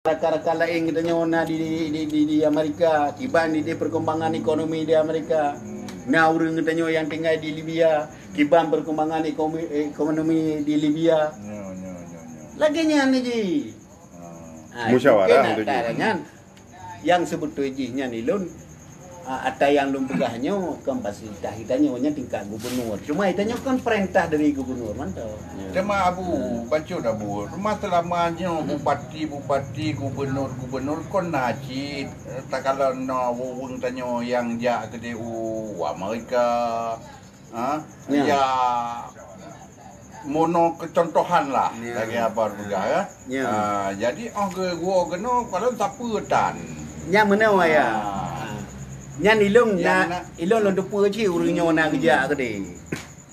rakan-rakan laén geutanyoe na di, di, di, di Amerika, kiban di, di perkembangan ekonomi di Amerika. Na ureuëng geutanyoe nyang tinggai di Libya, kiban perkembangan ekonomi, ekonomi di Libya. Nyo, nyo, nyo, nyo. Lagèe nyan jih. Ah. Ha, musyawarah mungkin untuk ata jih. Nyan. Nyang seubeutôi jih nyan ilôn, a, ata nyang lôn peugah nyoe kon fasilitas geutanyoe, nyan tingkat gubernur. Cuma geutanyoe kan perintah dari gubernur mantong. Teuma Abu, bacut Abu, teuma seulama nyoe bupati-bupati, gubernur-gubernur kon na cit, eh, takalon na ureuëng tanyoe nyang jak keudeh u Amerika, ha? Ya. Ya, mono keucontohan lah, ya, lagèe haba peugah, ya. Ya. Ha, jadi 'oh geu-, geuwoe keunoe, kalon sapeue tan. Nyan meunoe, ya. Ha. Nyan ilôn na, ilôn lôn teupeue cit ureuëng nyoe na geujak keudeh.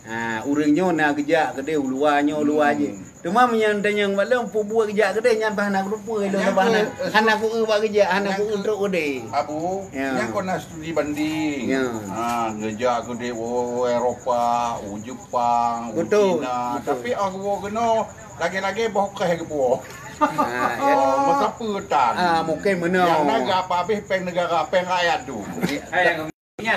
Ha, ureuëng nyoe na geujak keudeh u luwa nyoe, u luwa jih. Hmm. Teuma meunyoe tanyong bak lôn, peue buet geujak keudeh nyan bah hana kuteupeu lôn, bah hana, eh, hana kueu bak geujak, hana kueu trok keudeh. Abu, ya, nyan kon na studi banding. Ya. Ha, geujak keudeh u Eropa, u Jepang, u Cina. Betul, betul. Tapi 'oh geuwoe keunoe, lagèe-lagèe boh keh geupuwoe. Ha, ya. Oh, meusapeue tan. Ah, mungkin meunoe. Nyang na geuapa habéh péng negara, péng rakyat tu. Ya.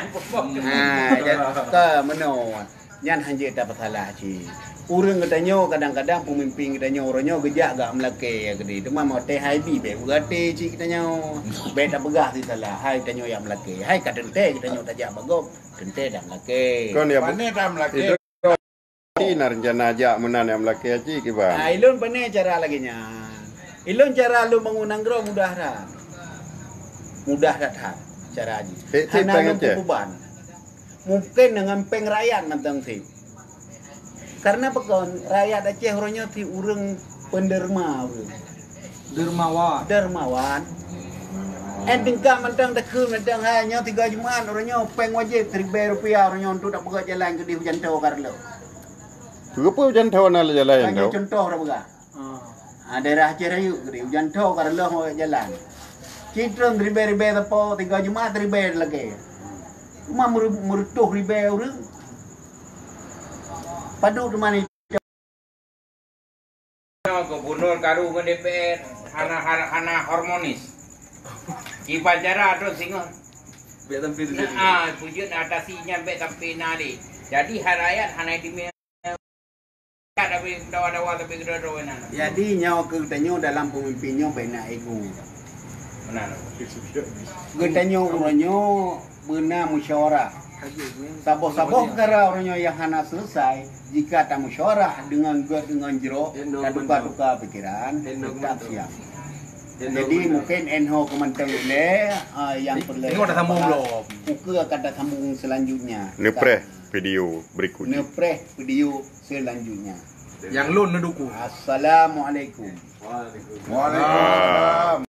Ha, jadi, ka meunoe. Nyan hanjeuet tapeusalah cit. Ureuëng geutanyoe kadang-kadang peumimpin geutanyoe uroe nyoe geujak gak meulakèe keudeh. Teuma watèe hai bi bèk beugati cit geutanyoe. Bèk tapeugah sisalah, hai tanyoe jak meulakèe. Hai ka teuntèe geutanyoe tajak bak gob, teuntèe jak meulakèe. Kon ya, Bu? Pane jak meulakèe? Itu na rencana jak meunan jak meulakèe cit kiban. Ah, ilôn pane cara lagèe nyan. Ilôn cara lôn bangun nanggroe mudah that. Mudah that, that cara jih. Hana lôn peubeban. Mungkin deungon péng rakyat mantong cit. Karena pakon, rakyat Aceh uroe nyoe cit ureuëng penderma ureuëng. Dermawan. Dermawan. Eh, tingkat mantong takheun mantong, hai, nyoe tiga Jumat uroe nyoe péng wajéb siribèe rupiah uroe nyoe untuk tapeugöt jalan keudeh u Jantho ka reuloh. Peue-peue u Jantho na lé jalan tu? Contoh tapeugah. Ah, daerah Aceh Rayeuk keudeh, u Jantho ka reuloh mawét jalan. Cit trön ribèe-ribèe sapo, tiga Jumat ribèe lagèe. Cuma meure-, meureutôh ribèe ureuëng. Padub teuma ni. Gubernur karu ngon D P R hana, hana, hana harmonis. Kiban cara tu singoh. Bèk tampil. Nah, ah, peujeuet atasi nyan bèk tampil na lé. Jadi, hai rakyat hana dimé. Tapi dawa-dawa, tapi keudroe-droe nan. Jadi, nyoe keu geutanyoe dalam peumimpin nyoe bèk na ego. Meunan. Geutanyoe uroe nyoe beuna musyawarah. Saboh-saboh peukara uroe nyoe nyang hana selesai, jika tamusyawarah deungon gèt deungon jroh, tatuka-tuka pikeran, teutap siap. Jadi, mungkin nyoe keuh mantong ulèe, ah, nyang peureulèe. Ukeue akan tasambong seulanjutnya. Neupreh video berikutnya. Neupreh video selanjutnya. Nyang lôn neudukung. Assalamualaikum. Waalaikumsalam.